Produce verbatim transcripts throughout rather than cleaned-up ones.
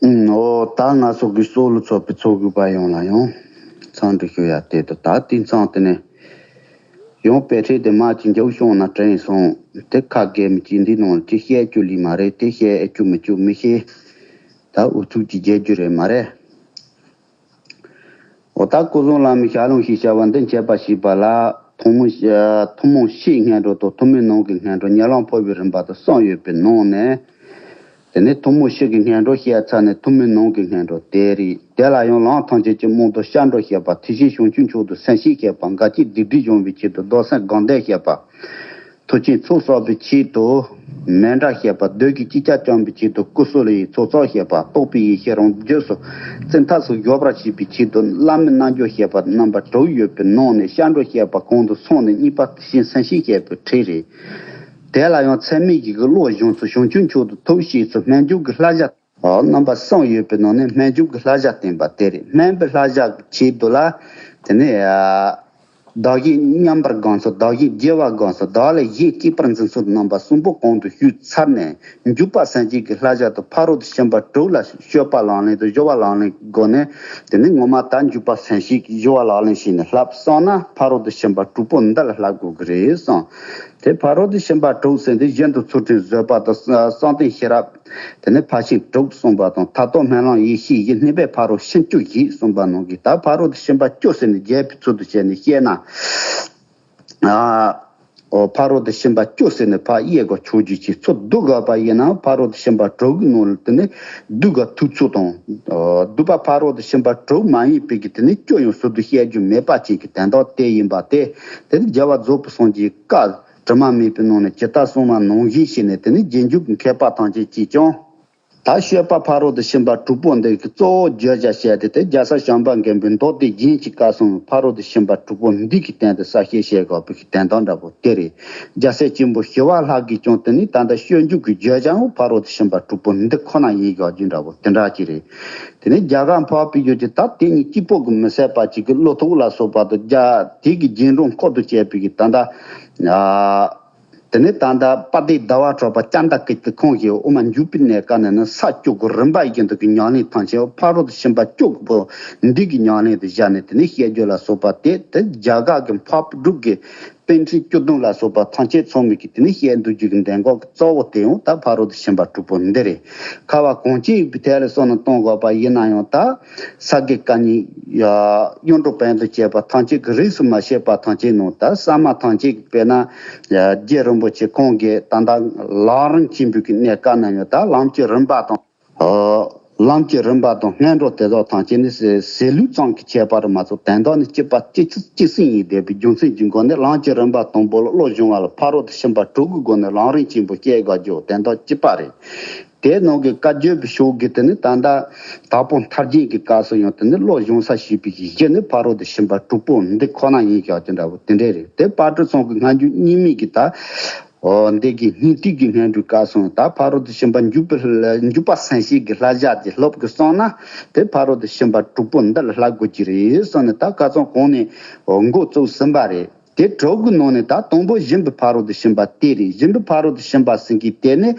ཨུམ། འོ་ད་ང་ཚོ་གི་སྲོག་ལ་ཚོགས་པའི་ཚོགས་གུས་པ་ཡོངས་ལ་ཡང་འཚམས་འདྲི་ཞུ་ཡ། དེ་དང་ད་དེང་སང་དེ་ནས་ཡང་དཔེ་ཁྲིད་དེ་མ་གཅིག་མཇུག་བྱུང་ན་དྲན་སོང་། དེ་ཁ་གེ་མི་གཅིག་འདི་ནང་ཅི་བཤད་རྒྱུ་ལི་མ་རེད། དེ་བཤད་རྒྱུ་མི་རྒྱུ་མི་ཤེས། ད་ཨུ་ཚུགས་ཀྱི་རྒྱལ་རྒྱུ་རེད་མ་རེད། འོ་ད་སྐུ་གསུང་བླ་མའི་ཞལ་ལུང་ཞེས་བྱ་བ་འདི་འཆད་པ་ཞེས་པ་ལ་ཐུན་མོང་ཨ་ཐུན་མོང་སྤྱིའི་སྔོན་འགྲོ་དང་ཐུན་མོང་ནང་གི་སྔོན་འགྲོ་ཉམས་ལེན་ཕོར་པའི་རིམ་པ་དང་གསུམ་ཡོད་པའི་ནང་ནས། དེ་ནས་ཐུན་མོང་སྤྱི་གི་སྔོན་འགྲོ་བཤད་ཚར་ནས་ཐུན་མོང་ནང་གི་སྔོན་འགྲོ་དེ་རེད། དེ་ལ་ཡང་ལམ་ཐམས་ཅད་ཀྱི་རྨང་རྡོ་སྐྱབས་འགྲོ་བཤད་པ། དེ་བཞིན་བྱང་ཆུབ་མཆོག་ཏུ་སེམས་བསྐྱེད་བཤད་པ། འགལ་རྐྱེན་སྡིག་སྒྲིབ་སྦྱོང་བའི་ཆེད་དུ་བདག་སེམས་དགའ་ལྡན་བཤད་པ། མཐར་ཕྱིན་ཚོགས་བསགས་པའི་ཆེད་དུ་མཎྜལ་བཤད་པ། བདུད་ཀྱི་ཅི་ཁྱབ་བཅོམ་པའི་ཆེད་དུ་ཀུ་སུ་ལུ་ཡི་ཚོགས་གསོག་བཤད་པ། རྟོགས་པའི་ཡེ་ཤེས་རང་རྒྱུད་སུ་བཙན་ཐབས་སུ་འཇོག་པར་བྱེད་པའི་ཆེད་དུ་བླ་མའི་རྣལ་འབྱོར་བཤད་པ། རྣམ་པ་དྲུག་ཡོད་པའི་ནང་ནས་སྐྱབས་འགྲོ་བཤད་པ་གོང་དུ་སོང་ནས་གཉིས་པ་དེ་བཞིན་སེམས་བསྐྱེད་བཤད་པའི་ཁྲིད་རེད། དེ་ལ་ཡང་ཚད་མེད་བཞི་གི་བློ་སྦྱོང་ཚུལ། བྱང་ཆུབ་མཆོག་ཏུ་ཐུགས་བསྐྱེད་ཚུལ། སྨོན་འཇུག་གི་བསླབ་བྱ། རྣམ་པ་གསུམ་ཡོད་པའི་ནང་ནས་སྨོན་འཇུག་གི་བསླབ་བྱ་བསྟན་པ་དེ་རེད། སྨོན་པའི་བསླབ་བྱ་གི་ཆེད་དུ་ལ། དེ་ནས་ཨ་བདག་གཞན་མཉམ་པར་དགའ་ཚུལ། བདག་གཞན་བརྗེ་བར་དགའ་ཚུལ། བདག་ལས་གཞན་གཅེས་པར་འཛིན་ཚུལ། རྣམ་པ་གསུམ་པོ་གོང་དུ་ཞུས་ཚར་ནས་འཇུག་པ་སེམས་བསྐྱེད་ཀྱི་བསླབ་བྱ་དང་ཕ་རོལ་ཏུ་ཕྱིན་པ་དྲུག་ལ་སྤྱོད་པ་ལག་ལེན་དང་སྦྱོར་བ་ལག་ལེན་གྱི་སྒོ་ནས། དེ་ནས་ངོ་མ་ད་འཇུག་པ་སེམས་བསྐྱེད་ཀྱི་སྦྱོར་བ་ལག་ལེན་བྱས་ནས་བསླབ་སོང་ན་ཕ་རོལ་ཏུ་ཕྱིན་པ་དྲུག་པོ་འདི་ལ་བསླབ་དགོས་ཀྱི་རེད་གསུངས། དེ་ཕ་རོལ་ཏུ་ཕྱིན་པ་དྲུག་ཟེར་འདི་གཞན་དུ་ཚུལ་ཁྲིམས་བཟོད་པ་དང་བསམ་གཏན་ཤེས་རབ། དེ་ནས་ཕར་ཕྱིན་དྲུག་གསུངས་པ་དང་མཐར་ཐུག་སྨོན་ལམ་ཡེ་ཤེས་བཞི། གནས་པའི་ཕ་རོལ་ཕྱིན་བཅུ་བཞི་གསུངས་པ་ནང་གི་ད་ཕ་རོལ་ཏུ་ཕྱིན་པ་བཅུ་ཟེར་ནས་རྒྱས་པའི་ཚུལ་དུ་བྱས་ནས་བཤད་ན། ཨ། འོ་ཕ་རོལ་ཏུ་ཕྱིན་པ་བཅུ་ཟེར་ནས་ཕར་དབྱེ་བ་ཕྱོགས་བསྒྲིགས་ཀྱི་ཚུལ་སྡུག་དགག་པ་ཡིན་ན་ཕ་རོལ་ཏུ་ཕྱིན་པ་དྲུག་གི་ནང་ལ་དེ་ནས་སྡུག་དགག་ཐུག་ཚུལ་དང་། སྡུག་པ་ཕ་རོལ་ཏུ་ཕྱིན་པ་དྲུག་མ་ཡིན་པའི་གི་དེ་ནས་བཅུ་ཡང་ཟུར་དུ་བཤད་རྒྱུ་མེད་པ་ཅན་གྱི་དོན་དག་དེ་ཡིན་པ་སྟེ། དེ་ནི་རྒྱལ་བ་རྫོགས་པའི་སངས་རྒྱས་བཀའ། དྲི་མ་མེད་པའི་ནང་ནས་ཇི་ལྟར་གསུངས་པ་ནང་བཞིན་བྱས་ནས་དེ་ནི་རྗེས་འཇུག་གི་མཁས་པ་ཐམས་ཅད་ཀྱིས་ཀྱང་། ད་སྤྱོད་པ་ཕ་རོལ་ཏུ་ཕྱིན་པ་དྲུག་པོ་འདི་གི་གཙོ་བོ་བརྗོད་བྱ་བཤད་དེ། དེ་རྒྱལ་སྲས་བྱམས་པ་མགོན་པོས་མདོ་སྡེ་རྒྱན་གྱི་བཀའ་གསུང་ཕ་རོལ་ཏུ་ཕྱིན་པ་དྲུག་པོ་འདི་གི་སྟེང་དུ་གསལ་བཤད་བྱེད་དགོས་པའི་གི་དོན་དག་འདྲ་པོ་དེ་རེད། རྒྱལ་སྲས་ཆེན་པོ་ཞི་བ་ལྷ་གིས་ཀྱང་དེ་ནི་ད་ལྟ་སྤྱོད་འཇུག་གི་བརྗོད་བྱའང་ཕ་རོལ་ཏུ་ཕྱིན་པ་དྲུག་པོ་འདི་ཁོ་ན་ཡིན་དགོས་རྒྱུ་འདྲ་པོ་དེ་འདྲ་ཅིག་རེད། དེ་ནས་རྒྱ་གར་འཕགས་པའི་ཡུལ་གྱི་ད་དེ་ཉིད་གཅིག་པོ་གི་མི་ཟད་པ་ཅིག་གི་བློ་ཐུག་ལ་སོགས་པ་དང་རྒྱ་དེ་གི་རྗེས་འབྲང་འཁོར་དུ་བཅས་པའི་གི་ད་ལྟ། ཨ། དེ་ནས་ད་ལྟ་དཔལ་ལྡན་ཟླ་བ་གྲགས་པ་ཅན་དང་ཀུན་གྱི་ཁོང་གིས་དབུ་མ་འཇུག་པའི་གནས་སྐབས་ནས་ནི་ས་བཅུ་དགུ་རིམ་པ་བཞིན་དུ་གི་ཉམས་ལེན་ཐམས་ཅད་ཕ་རོལ་ཏུ་ཕྱིན་པ་བཅུ་པོ་འདི་གི་ཉམས་ལེན་དུ་བཞག་ནས་དེ་ནས་བཤད་རྒྱུ་ལ་སོགས་པ་དེ་དེ་རྒྱ་གར་གྱི་འཕགས་པ་དྲུག་གི་པཎ་ཆེན་བཅུ་བདུན་ལ་སོགས་པ་ཐམས་ཅད་ཚང་མས་ཀྱི་དེ་ནས་བཤད་འདུག་རྒྱུ་གི་འདན་གོག་གི་གཙོ་བོ་དེ་ཡང་ད་ཕ་རོལ་ཏུ་ཕྱིན་པ་དྲུག་པོ་འདི་རེད། ཁ་བ་གངས་ཅན་པའི་ཐད་ལ་སོགས་ནས་གཏོང་དགོས་པ་ཡིན་ན་ཡང་ད། ས་དགེ་བཀའ་རྙིང་། གཡོན་དྲུང་བོན་དུ་བཅས་པ་ཐམས་ཅད་ཀྱི་རིས་སུ་མ་ཆད་པ་ཐམས་ཅད་ནང་ད་ས་མ་ཐམས་ཅད་ཀྱི་དཔེར་ན། རྗེ་རིན་པོ་ཆེ་ཁོང་གིས་ད་ལྟ་ལམ་རིམ་ཆེན་པོའི་གི་གནས་སྐབས་ན་ཡང་ད་ལམ་གྱི་རིམ་པ་དང་། ལམ་གྱི་རིམ་པ་དང་སྔོན་འགྲོ་དེ་དག་ཐམས་ཅད་ནི་ཟས་ལུགས་ཙམ་གྱི་ཁྱད་པར་མ་གཏོགས་དོན་དག་ནི་གཅིག་པ་གཅིག་གཅིག་སྲིང་ཡིན་བསྡད་པའི་རྒྱུ་མཚན་གྱི་སྒོ་ནས་ལམ་གྱི་རིམ་པ་དང་པོ་ལ་བློ་སྦྱོང་བ་ལ་ཕ་རོལ་ཏུ་ཕྱིན་པ་དྲུག་གི་སྒོ་ནས་ལམ་རིམ་ཆེན་པོ་སྐྱེ་དགོས་རྒྱུ་དོན་དག་གཅིག་པ་རེད། དེའི་ནང་གི་བཀའ་བརྒྱུད་པའི་ཕྱོགས་ཀྱི་དེ་ནི་ད་ལྟ་དྭགས་པོ་མཐར་ཕྱིན་གྱི་སྐབས་སུ་ཡང་དེ་ནི་བློ་སྦྱོང་ས་ཞེས་པའི་གཞི་ནི་ཕ་རོལ་ཏུ་ཕྱིན་པ་དྲུག་པོ་འདི་ཁོ་ན་ཡིན་ཞག་ཅིག་འདྲ་བོ་དེ་འདྲས་རེད། དེ་དཔལ་སྤྲུལ་ཚང་གི་སྔ་འགྱུར་རྙིང་མའི་གི་ད་འོ་འདི་གི་སྙིང་ཐིག་གི་སྔོན་འགྲོའི་སྐབས་སུ་ད་ཕ་རོལ་ཏུ་ཕྱིན་པ་འཇུག་པའི་འཇུག་པ་སེམས་བསྐྱེད་ཀྱི་བསླབ་བྱ་དེ་སློབ་དགོས་བསམ་ན་དེ་ཕ་རོལ་ཏུ་ཕྱིན་པ་དྲུག་པོ་འདི་ལ་བསླབ་དགོས་ཀྱི་རེད་བསམ་ནས་ད་ཁ་སང་གོང་ནས་འགོ་བཙུགས་ཟིན་པ་རེད། དེ་དྲུག་གི་ནང་ནས་ད་དང་པོ་སྦྱིན་པའི་ཕ་རོལ་ཏུ་ཕྱིན་པ་དེ་རེད། སྦྱིན་པའི་ཕ་རོལ་ཏུ་ཕྱིན་པ་ཟེར་མཁན་དེ་ནི་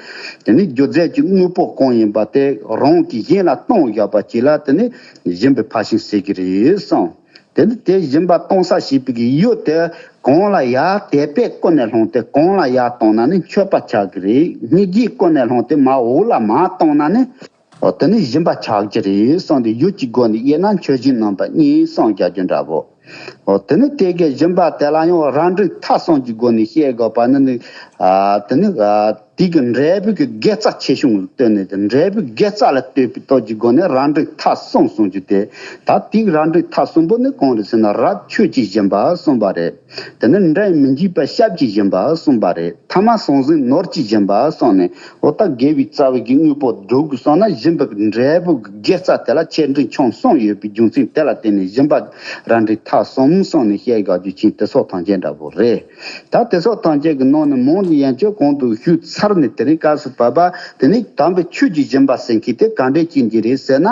དེ་ནི་རྒྱུ་རྫས་ཀྱི་དངོས་པོ་གང་ཡིན་པ་དེ་རང་གིས་གཞན་ལ་གཏོང་བཞག་པ་ཅིག་ལ་དེ་ནི་སྦྱིན་པའི་ཕར་ཕྱིན་ཟེར་གྱི་རེད་གསུངས། དེ་ནི་དེ་སྦྱིན་པ་གཏོང་ས་ཞེས་པའི་གི་ཡུལ་དེ་གང་ལ་ཡར་དད་པས་ཀུན་ནས་བསླངས་ཏེ་གང་ལ་ཡར་གཏོང་ན་ནི་མཆོད་པ་ཆགས་ཀྱི་རེད། སྙིང་རྗེས་ཀུན་ནས་བསླངས་ཏེ་མར་འོག་ལ་མར་གཏོང་ན་ནི། འོ་དེ་ནི་སྦྱིན་པ་ཆགས་ཀྱི་རེད་གསུངས་ཏེ་ཡུལ་གྱི་སྒོ་ནས་དབྱེ་ན་མཆོད་སྦྱིན་རྣམ་པ་གཉིས་གསུངས་རྒྱག་རྒྱུ་འདྲ་བོ། འོ་དེ་ནི་དེ་གའི་སྦྱིན་པ་དེ་ལ་ཡང་རང་འགྲེལ་ཐ་གསུམ་གྱི་སྒོ་ནས་བཤད་དགོས་པ་ནི་ནི། ཨ་དེ་ནི་ཨ་དེ་གི་འབྲས་བུ་གི་དགེ་རྩ་ཆེ་ཆུང་ལ་ལྟོས་ནས་དེ་འབྲས་བུ་དགེ་རྩ་ལ་ལྟོས་པའི་སྟོབས་ཀྱི་སྒོ་ནས་རང་འགྲེལ་ཐ་གསུམ་གསུངས་རྒྱུ་དེ། ད་དེ་གི་རང་འགྲེལ་ཐ་གསུམ་པོ་ནི་གང་རེད་ཟེར་ན་རབ་མཆོག་གི་སྦྱིན་པ་གསུངས་པ་རེད། དེ་ནི་འབྲལ་མི་འཇུག་པའི་ཞབས་ཀྱི་སྦྱིན་པ་གསུངས་པ་རེད། ཐ་མ་ཟང་ཟིང་ནོར་གྱི་སྦྱིན་པ་གསུངས་ནས་འོ་ད་དགེ་བའི་རྩ་བའི་གི་དངོས་པོ་སྒྲུབ་དགོས་བསམ་ན་སྦྱིན་པའི་འབྲས་བུ་གི་དགེ་རྩ་དེ་ལ་ཆེ་འབྲིང་ཆུང་གསུམ་ཡོད་པའི་རྒྱུ་མཚན་དེ་ལ་བརྟེན་ནས་སྦྱིན་པ་རང་འགྲེལ་ཐ་གསུམ་གསུངས་ནས་བཤད་དགོས་རྒྱུ་ཅན་དེ་སོགས་ཐམས་ཅད་འདྲ་བོ་རེད། ད་དེ་སོགས་ཐམས་ཅད་ཀྱི་ནང་ནས་མང་ནི་ཡན་ཆོད་གོང་དུ་ཞུས་ཚར་ནས་དེ་རིང་སྐབས་སུ་བབ་པ་དེ་ནི་དམ་པའི་ཆོས་ཀྱི་སྦྱིན་པ་ཟེར་མཁན་དེ་ག་འདྲས་ཅན་གྱི་རེད་ཟེར་ན།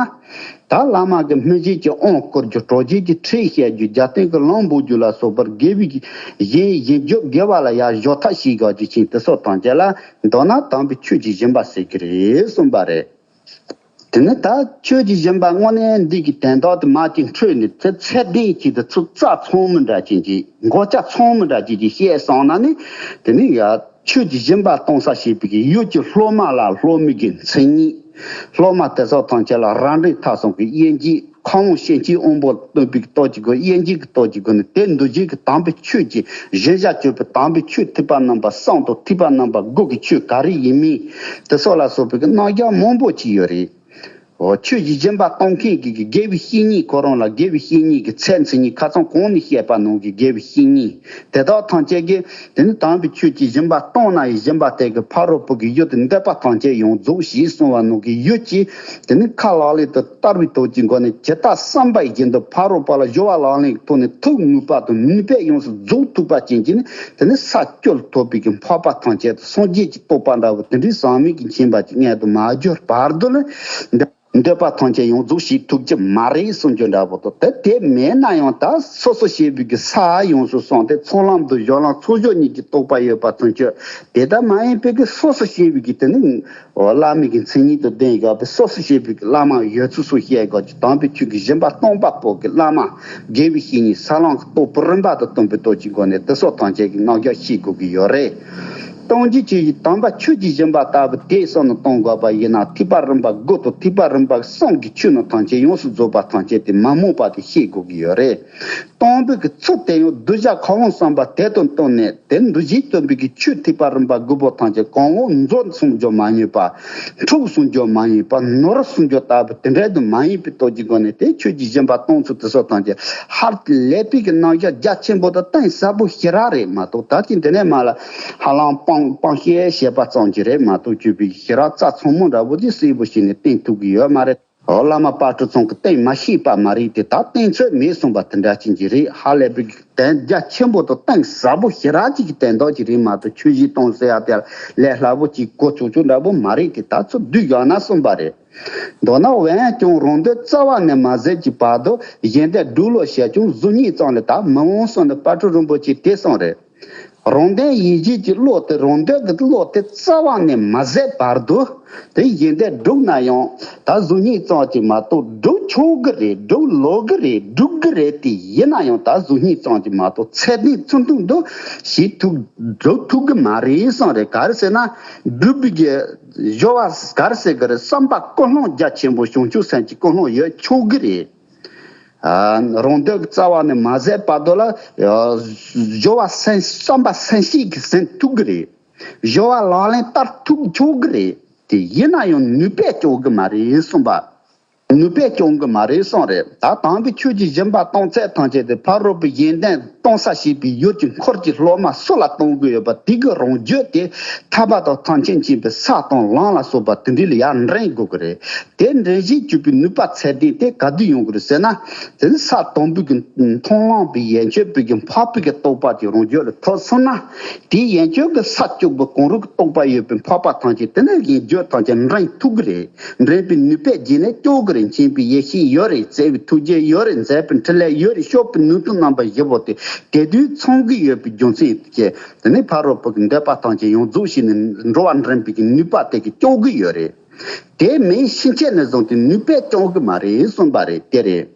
ད་བླ་མ་གི་སྨིན་བྱེད་ཀྱི་དབང་བསྐུར་རྒྱུ། གྲོགས་བྱེད་ཀྱི་ཁྲིད་བཤད་རྒྱུ། རྒྱབ་རྟེན་གྱི་ལམ་འབོགས་རྒྱུ་ལ་སོགས་པར་དགེ་བའི་གཞན་གཞན་བརྗོད་དགེ་བ་ལ་ཡར་ཞོག་ཐབས་ཤེས་དགོས་རྒྱུ་ཅན་དེ་སོགས་ཐམས་ཅད་ལ་མདོར་ན་དམ་པའི་ཆོས་ཀྱི་སྦྱིན་པ་ཟེར་གྱི་རེད་གསུངས་པ་རེད། དེ་ནི་ད་ཆོས་ཀྱི་སྦྱིན་པ་དངོས་གནས་འདི་གི་དོན་དག་དེ་མ་ཅིག་འཕྲོས་ནས་དེ་ཚད་ལྡན་གྱི་དེ་ཚོ་རྩ་ཚང་མི་འདྲ་ཅན་གྱི་མགོ་ལྕགས་ཚང་མི་འདྲ་ཅན་གྱི་བཤད་སོང་ན་ནི། དེ་ནི་ཡ་ཆོས་ཀྱི་སྦྱིན་པ་གཏོང་ས་ཞེས་པའི་གི་ཡུལ་གྱི་སློབ་མ་ལ་སློབ་མའི་གི་མཚན་ཉིད། སློབ་མ་དེ་ཚོ་ཐམས་ཅད་ལ་རབ་འབྲིང་ཐ་གསུམ་གྱི་དབྱེ་འབྱེད། ཁམས་དབང་ཤེར་ཕྱིན་དབང་པོ་སྟོན་པའི་གི་སྟོབས་ཀྱི་སྒོ། དབྱེ་འབྱེད་ཀྱི་སྟོབས་ཀྱི་སྒོ་ནས་དེ་འདུ་བྱེད་ཀྱི་དམ་པའི་ཆོས་ཀྱི་གཞིར་བཞག་གྱུར་པའི་དམ་པའི་ཆོས་ཐེག་པ་རྣམ་པ་གསུམ་དང་། ཐེག་པ་རྣམ་པ་དགུ་གི་ཆོས་ག་རེ་ཡིན་མིན་དེ་སོགས་ལ་སོགས་པའི་གི་རྣམ་གཞག་མང་པོ་ཅིག་ཡོད་རེད། འོ། ཆོས་ཀྱི་སྦྱིན་པ་གཏོང་མཁན་གྱི་གི་དགེ་བའི་བཤེས་གཉེན། ཁོ་རང་ལ་དགེ་བའི་བཤེས་གཉེན་གྱི་ཚད་མཚན་ཉིད་ཁ་སང་གོང་ནས་བཤད་པ་ནང་གི་དགེ་བའི་བཤེས་གཉེན་དེ་དག་ཐམས་ཅད་ཀྱིས། དེ་ནི་དམ་པའི་ཆོས་ཀྱི་སྦྱིན་པ་གཏོང་ན་ཡང་སྦྱིན་པ་དེ་གི་ཕ་རོལ་པོ་གི་ཡུལ་དུ་འདོད་པ་ཐམས་ཅད་ཡོངས་རྫོགས་ཞེས་གསུངས་པ་ནང་གི་ཡུལ་གྱི། དེ་ནི་ཁ་ལག་ལེན་དུ་བསྟར་བའི་སྟོབས་ཀྱི་སྒོ་ནས་ཇི་ལྟར་བསམ་པ་བཞིན་དུ་ཕ་རོལ་པོ་ལ་སྦྱོར་བ་ལག་ལེན་གྱི་ཐོག་ནུས་པ་དང་ནུས་པས་ཡོངས་སུ་རྫོགས་ཐུབ་པ་ཅན་གྱི་ནི། དེ་ནི་ས་བཅུ་ཐོབ་པའི་གི་འཕགས་པ་ཐམས་ཅད་དུ་སངས་རྒྱས་ཀྱི་རྟོགས་པ་འདྲ་བོ་དེ་འདྲའི་ཟག་མེད་ཀྱི་མཁྱེན་པ་ཅིག་མངོན་དུ་མ་གྱུར་བར་དུ་ནི། འདོད་པ་ཐམས་ཅད་ཡོངས་རྫོགས་བྱེད་ཐུབ་ཀྱི་མ་རེད་གསུང་རྒྱུ་འདྲ་པོ་དང་། དེ་དེ་མེད་ན་ཡང་ད་སོ་སོ་སྐྱེ་བོའི་གི་ས་ཡོངས་སུ་སངས་ཏེ་ཚོགས་ལམ་དུ་སྦྱོར་ལམ་ཚོགས་སྦྱོར་གཉིས་ཀྱི་རྟོགས་པ་ཡོད་པ་ཚུན་ཆོད་དེ་ལྟར་མ་ཡིན་པའི་གི་སོ་སོ་སྐྱེ་བོའི་གི་དེ་ནི་བླ་མའི་གི་མཚན་ཉིད་དུ་ལྡན་ཡོད་པའི་སོ་སོ་སྐྱེ་བོའི་གི་བླ་མ་ཡོད་ཚུལ་སོགས་བཤད་དགོས་ཀྱི། དམ་པའི་ཆོས་ཀྱི་སྦྱིན་པ་གཏོང་པ་པོ་གི་བླ་མ་དགེ་བའི་བཤེས་གཉེན་ས་ལམ་གྱི་རྟོགས་པའི་རིམ་པ་དང་བསྟུན་པའི་སྟོབས་ཀྱི་སྒོ་ནས་དེ་སོགས་ཐམས་ཅད་ཀྱི་རྣམ་གཞག་ཤེས་དགོས་ཀྱི་ཡོད་རེད། གཏོང་རྒྱུ་ཅིག་དམ་པ་ཆོས་ཀྱི་སྦྱིན་པ་ལྟ་བུ་དེ་བསམ་ནས་གཏོང་དགོས་པ་ཡིན་ན། ཐེག་པ་རིམ་པ་དགུ་དང་ཐེག་པ་རིམ་པ་གསུམ་གྱི་ཆོས་རྣམས་ཐམས་ཅད་ཡོངས་སུ་རྫོགས་པ་ཐམས་ཅད་དེ་མ་རྨོངས་པ་དེ་ཤེས་དགོས་ཀྱི་ཡོད་རེད། གཏོང་བའི་གི་ཚུལ་དེ་ཡང་གདུལ་བྱ་ཁམས་དབང་བསམ་པ་དེ་དང་བསྟུན་ནས་དེ་འདུ་བྱེད་སྟོན་པའི་གི་ཆོས་ཐེག་པ་རིམ་པ་དགུ་པོ་ཐམས་ཅད་གང་བོ་མཛོད་གསུང་རྒྱུ་མ་ཡིན་པ། འཁྲུག་གསུང་རྒྱུ་མ་ཡིན་པ། ནོར་གསུང་རྒྱུ་ལྟ་བུ་དེ་འདྲ་དུ་མ་ཡིན་པའི་སྟོབས་ཀྱི་སྒོ་ནས་དེ་ཆོས་ཀྱི་སྦྱིན་པ་གཏོང་ཚུལ་དེ་སོགས་ཐམས་ཅད་ཧ་ལས་པའི་གི་རྣམ་གཞག་རྒྱ་ཆེན་པོ་དང་གཏིང་ཟབ་པོ་ཞེ་དྲག་རེད་མ་གཏོགས། ད་ཅི་འདི་ནས་མ་ལ་ཧ་ལམ་སྤང་སྤང་བཤད་བཤད་པ་ཙམ་གྱིས་རེད་མ་གཏོགས། བརྗོད་པའི་ཞེ་དྲག་རྩ་ཚང་མོ་འདྲ་བོ་དེ་གསལ་པོ་ཞིག་ནས་བསྟན་ཐུབ་ཀྱི་ཡོད་མ་རེད། ཨོ། བླ་མ་དཔལ་སྤྲུལ་ཚང་གི་སྟེང་མ་ཤེས་པ་མ་རེད་དེ། ད་སྟེང་ཚོད་མེད་གསུངས་པ་དེ་འདྲ་ཅན་གྱི་རེད། ཧ་ལས་པའི་དོན་རྒྱ་ཆེན་པོ་དང་གཏིང་ཟབ་པོ་ཞེ་དྲག་ཅིག་གི་དོན་དག་ཅིག་རེད་མ་གཏོགས། ཆོས་གཞིས་གཏོང་ཟེར་ཡ་དེ་ལས་སླ་པོ་ཅིག་གོ་ཆོག་ཆོག་འདྲ་པོ་མ་རེད་དེ། ད་ཚུར་བསྡུས་བཞག་ན་གསུངས་པ་རེད། མདོར་ན་འོན་ཀྱང་རང་དོན་རྩ་བ་ནས་མ་ཟད་ཀྱི་བར་དུ་གཞན་དོན་སྒྲུབ་ལུགས་བྱས་ཀྱང་གཟུགས་བརྙན་ཙམ་ལས་ད་མི་འོང་གསུངས་ནས་དཔལ་སྤྲུལ་རིན་པོ་ཆེས་དེ་གསུངས་རེད། རང་དོན་ཡིད་བྱེད་ཀྱི་བློ་དེ། རང་དོན་གྱི་བློ་དེ་རྩ་བ་ནས་མ་ཟད་བར་དུ། དེ་གཞན་དོན་སྒྲུབ་ན་ཡང་ད་གཟུགས་བརྙན་ཙམ་གྱིས་མ་གཏོགས་སྒྲུབ་ཆོག་གི་རེད། སྒྲུབ་ལོས་གི་རེད། སྒྲུབ་གི་རེད་དེ། ཡིན་ན་ཡང་ད་གཟུགས་བརྙན་ཙམ་གྱིས་མ་གཏོགས་ཚད་ལྡན་ཚུལ་མཐུན་དུ་བྱེད་ཐུབ་སྒྲུབ་ཐུབ་གི་མ་རེད་གསུངས་རེད། ག་རེ་ཟེར་ན་སྒྲུབ་པའི་གི་སྦྱོར་བ་ག་རེ་ཟེར་གི་རེད། བསམ་པ་ཀུན་སློང་རྒྱ་ཆེན་པོ་བྱང་ཆུབ་སེམས་ཀྱི་ཀུན་སློང་ཡོད་ཆོག་གི་རེད། ཨ། རང་དོན་གྱི་རྩ་བ་ནས་མ་ཟད་བར་དུ་ལ། ཨ། སྦྱོར་བ་སེམས་བསམ་པ་སེམས་བསྐྱེད་ཀྱིས་ཟིན་ཐུབ་ཀྱི་རེད། སྦྱོར་བ་ལག་ལེན་བསྟར་ཐུབ་ཆོག་གི་རེད་དེ། ཡིན་ན་ཡང་ནུས་པས་སྐྱོང་གི་མ་རེད་གསུངས་པ། ནུས་པས་སྐྱོང་གི་མ་རེད་གསུངས་རེད། ད་དམ་པའི་ཆོས་ཀྱི་སྦྱིན་པ་གཏོང་ཚད་ཐམས་ཅད་དེ་ཕ་རོལ་པོའི་གཞན་དོན་གཏོང་ས་ཞེས་པའི་ཡུལ་གྱི་འཁོར་གྱི་སློབ་མ་སུ་ལ་གཏོང་གི་ཡོད་པ་དེ་གི་རང་རྒྱུད་དེ་ཐར་པ་དང་ཐམས་ཅད་མཁྱེན་པའི་ས་དང་ལམ་ལ་སོགས་པ་དེ་འདྲ་ལ་ཡར་འདྲེན་དགོས་ཀྱི་རེད། དེ་འདྲེན་བྱེད་བཅུག་པའི་ནུས་པ་ཚད་ལྡན་དེ་ག་དུས་ཡོང་གི་རེད་ཟེར་ན། དེ་ནི་ས་དང་པོའི་གི་མཐོང་ལམ་པའི་ཡན་ཆོད་པའི་གི་འཕགས་པའི་གི་རྟོགས་པ་དེ་རང་རྒྱུད་ལ་ཐོབ་སོང་ན། དེའི་ཡན་ཆོད་ཀྱི་ས་བཅུ་པའི་གང་རུང་གི་རྟོགས་པ་ཡོད་པའི་འཕགས་པ་ཐམས་ཅད་དེ་ནི་གཞན་རྒྱུད་ཐམས་ཅད་འདྲེན་ཐུབ་ཀྱི་རེད། འདྲེན་པའི་ནུས་པའི་རྗེས་ནས་སྐྱོང་གི་རེད། མཁྱེན་པའི་ཡེ་ཤེས་ཡོད་རེད། བརྩེ་བའི་ཐུགས་རྗེ་ཡོད་རེད། མཛད་པའི་འཕྲིན་ལས་ཡོད་རེད། སྤྱོད་པའི་ནུས་མཐུ་རྣམ་པ་བཞི་པོ་དེ་དེ་དུས་ཚང་གི་ཡོད་པའི་རྒྱུ་མཚན་གྱིས་དེ་ནི་ཕ་རོལ་པོ་གི་འདོད་པ་ཐམས་ཅད་ཡོངས་རྫོགས་ཤིག་ནི་འགྲོ་བ་འདྲེན་པའི་གི་ནུས་པ་དེ་གིས་སྐྱོང་གི་ཡོད་རེད། དེ་མིན་ཕྱིན་ཆད་ནས་བཟུང་སྟེ་ནུས་པས་སྐྱོང་གི་མ་རེད་གསུངས་པ་རེད། དེ་རེད།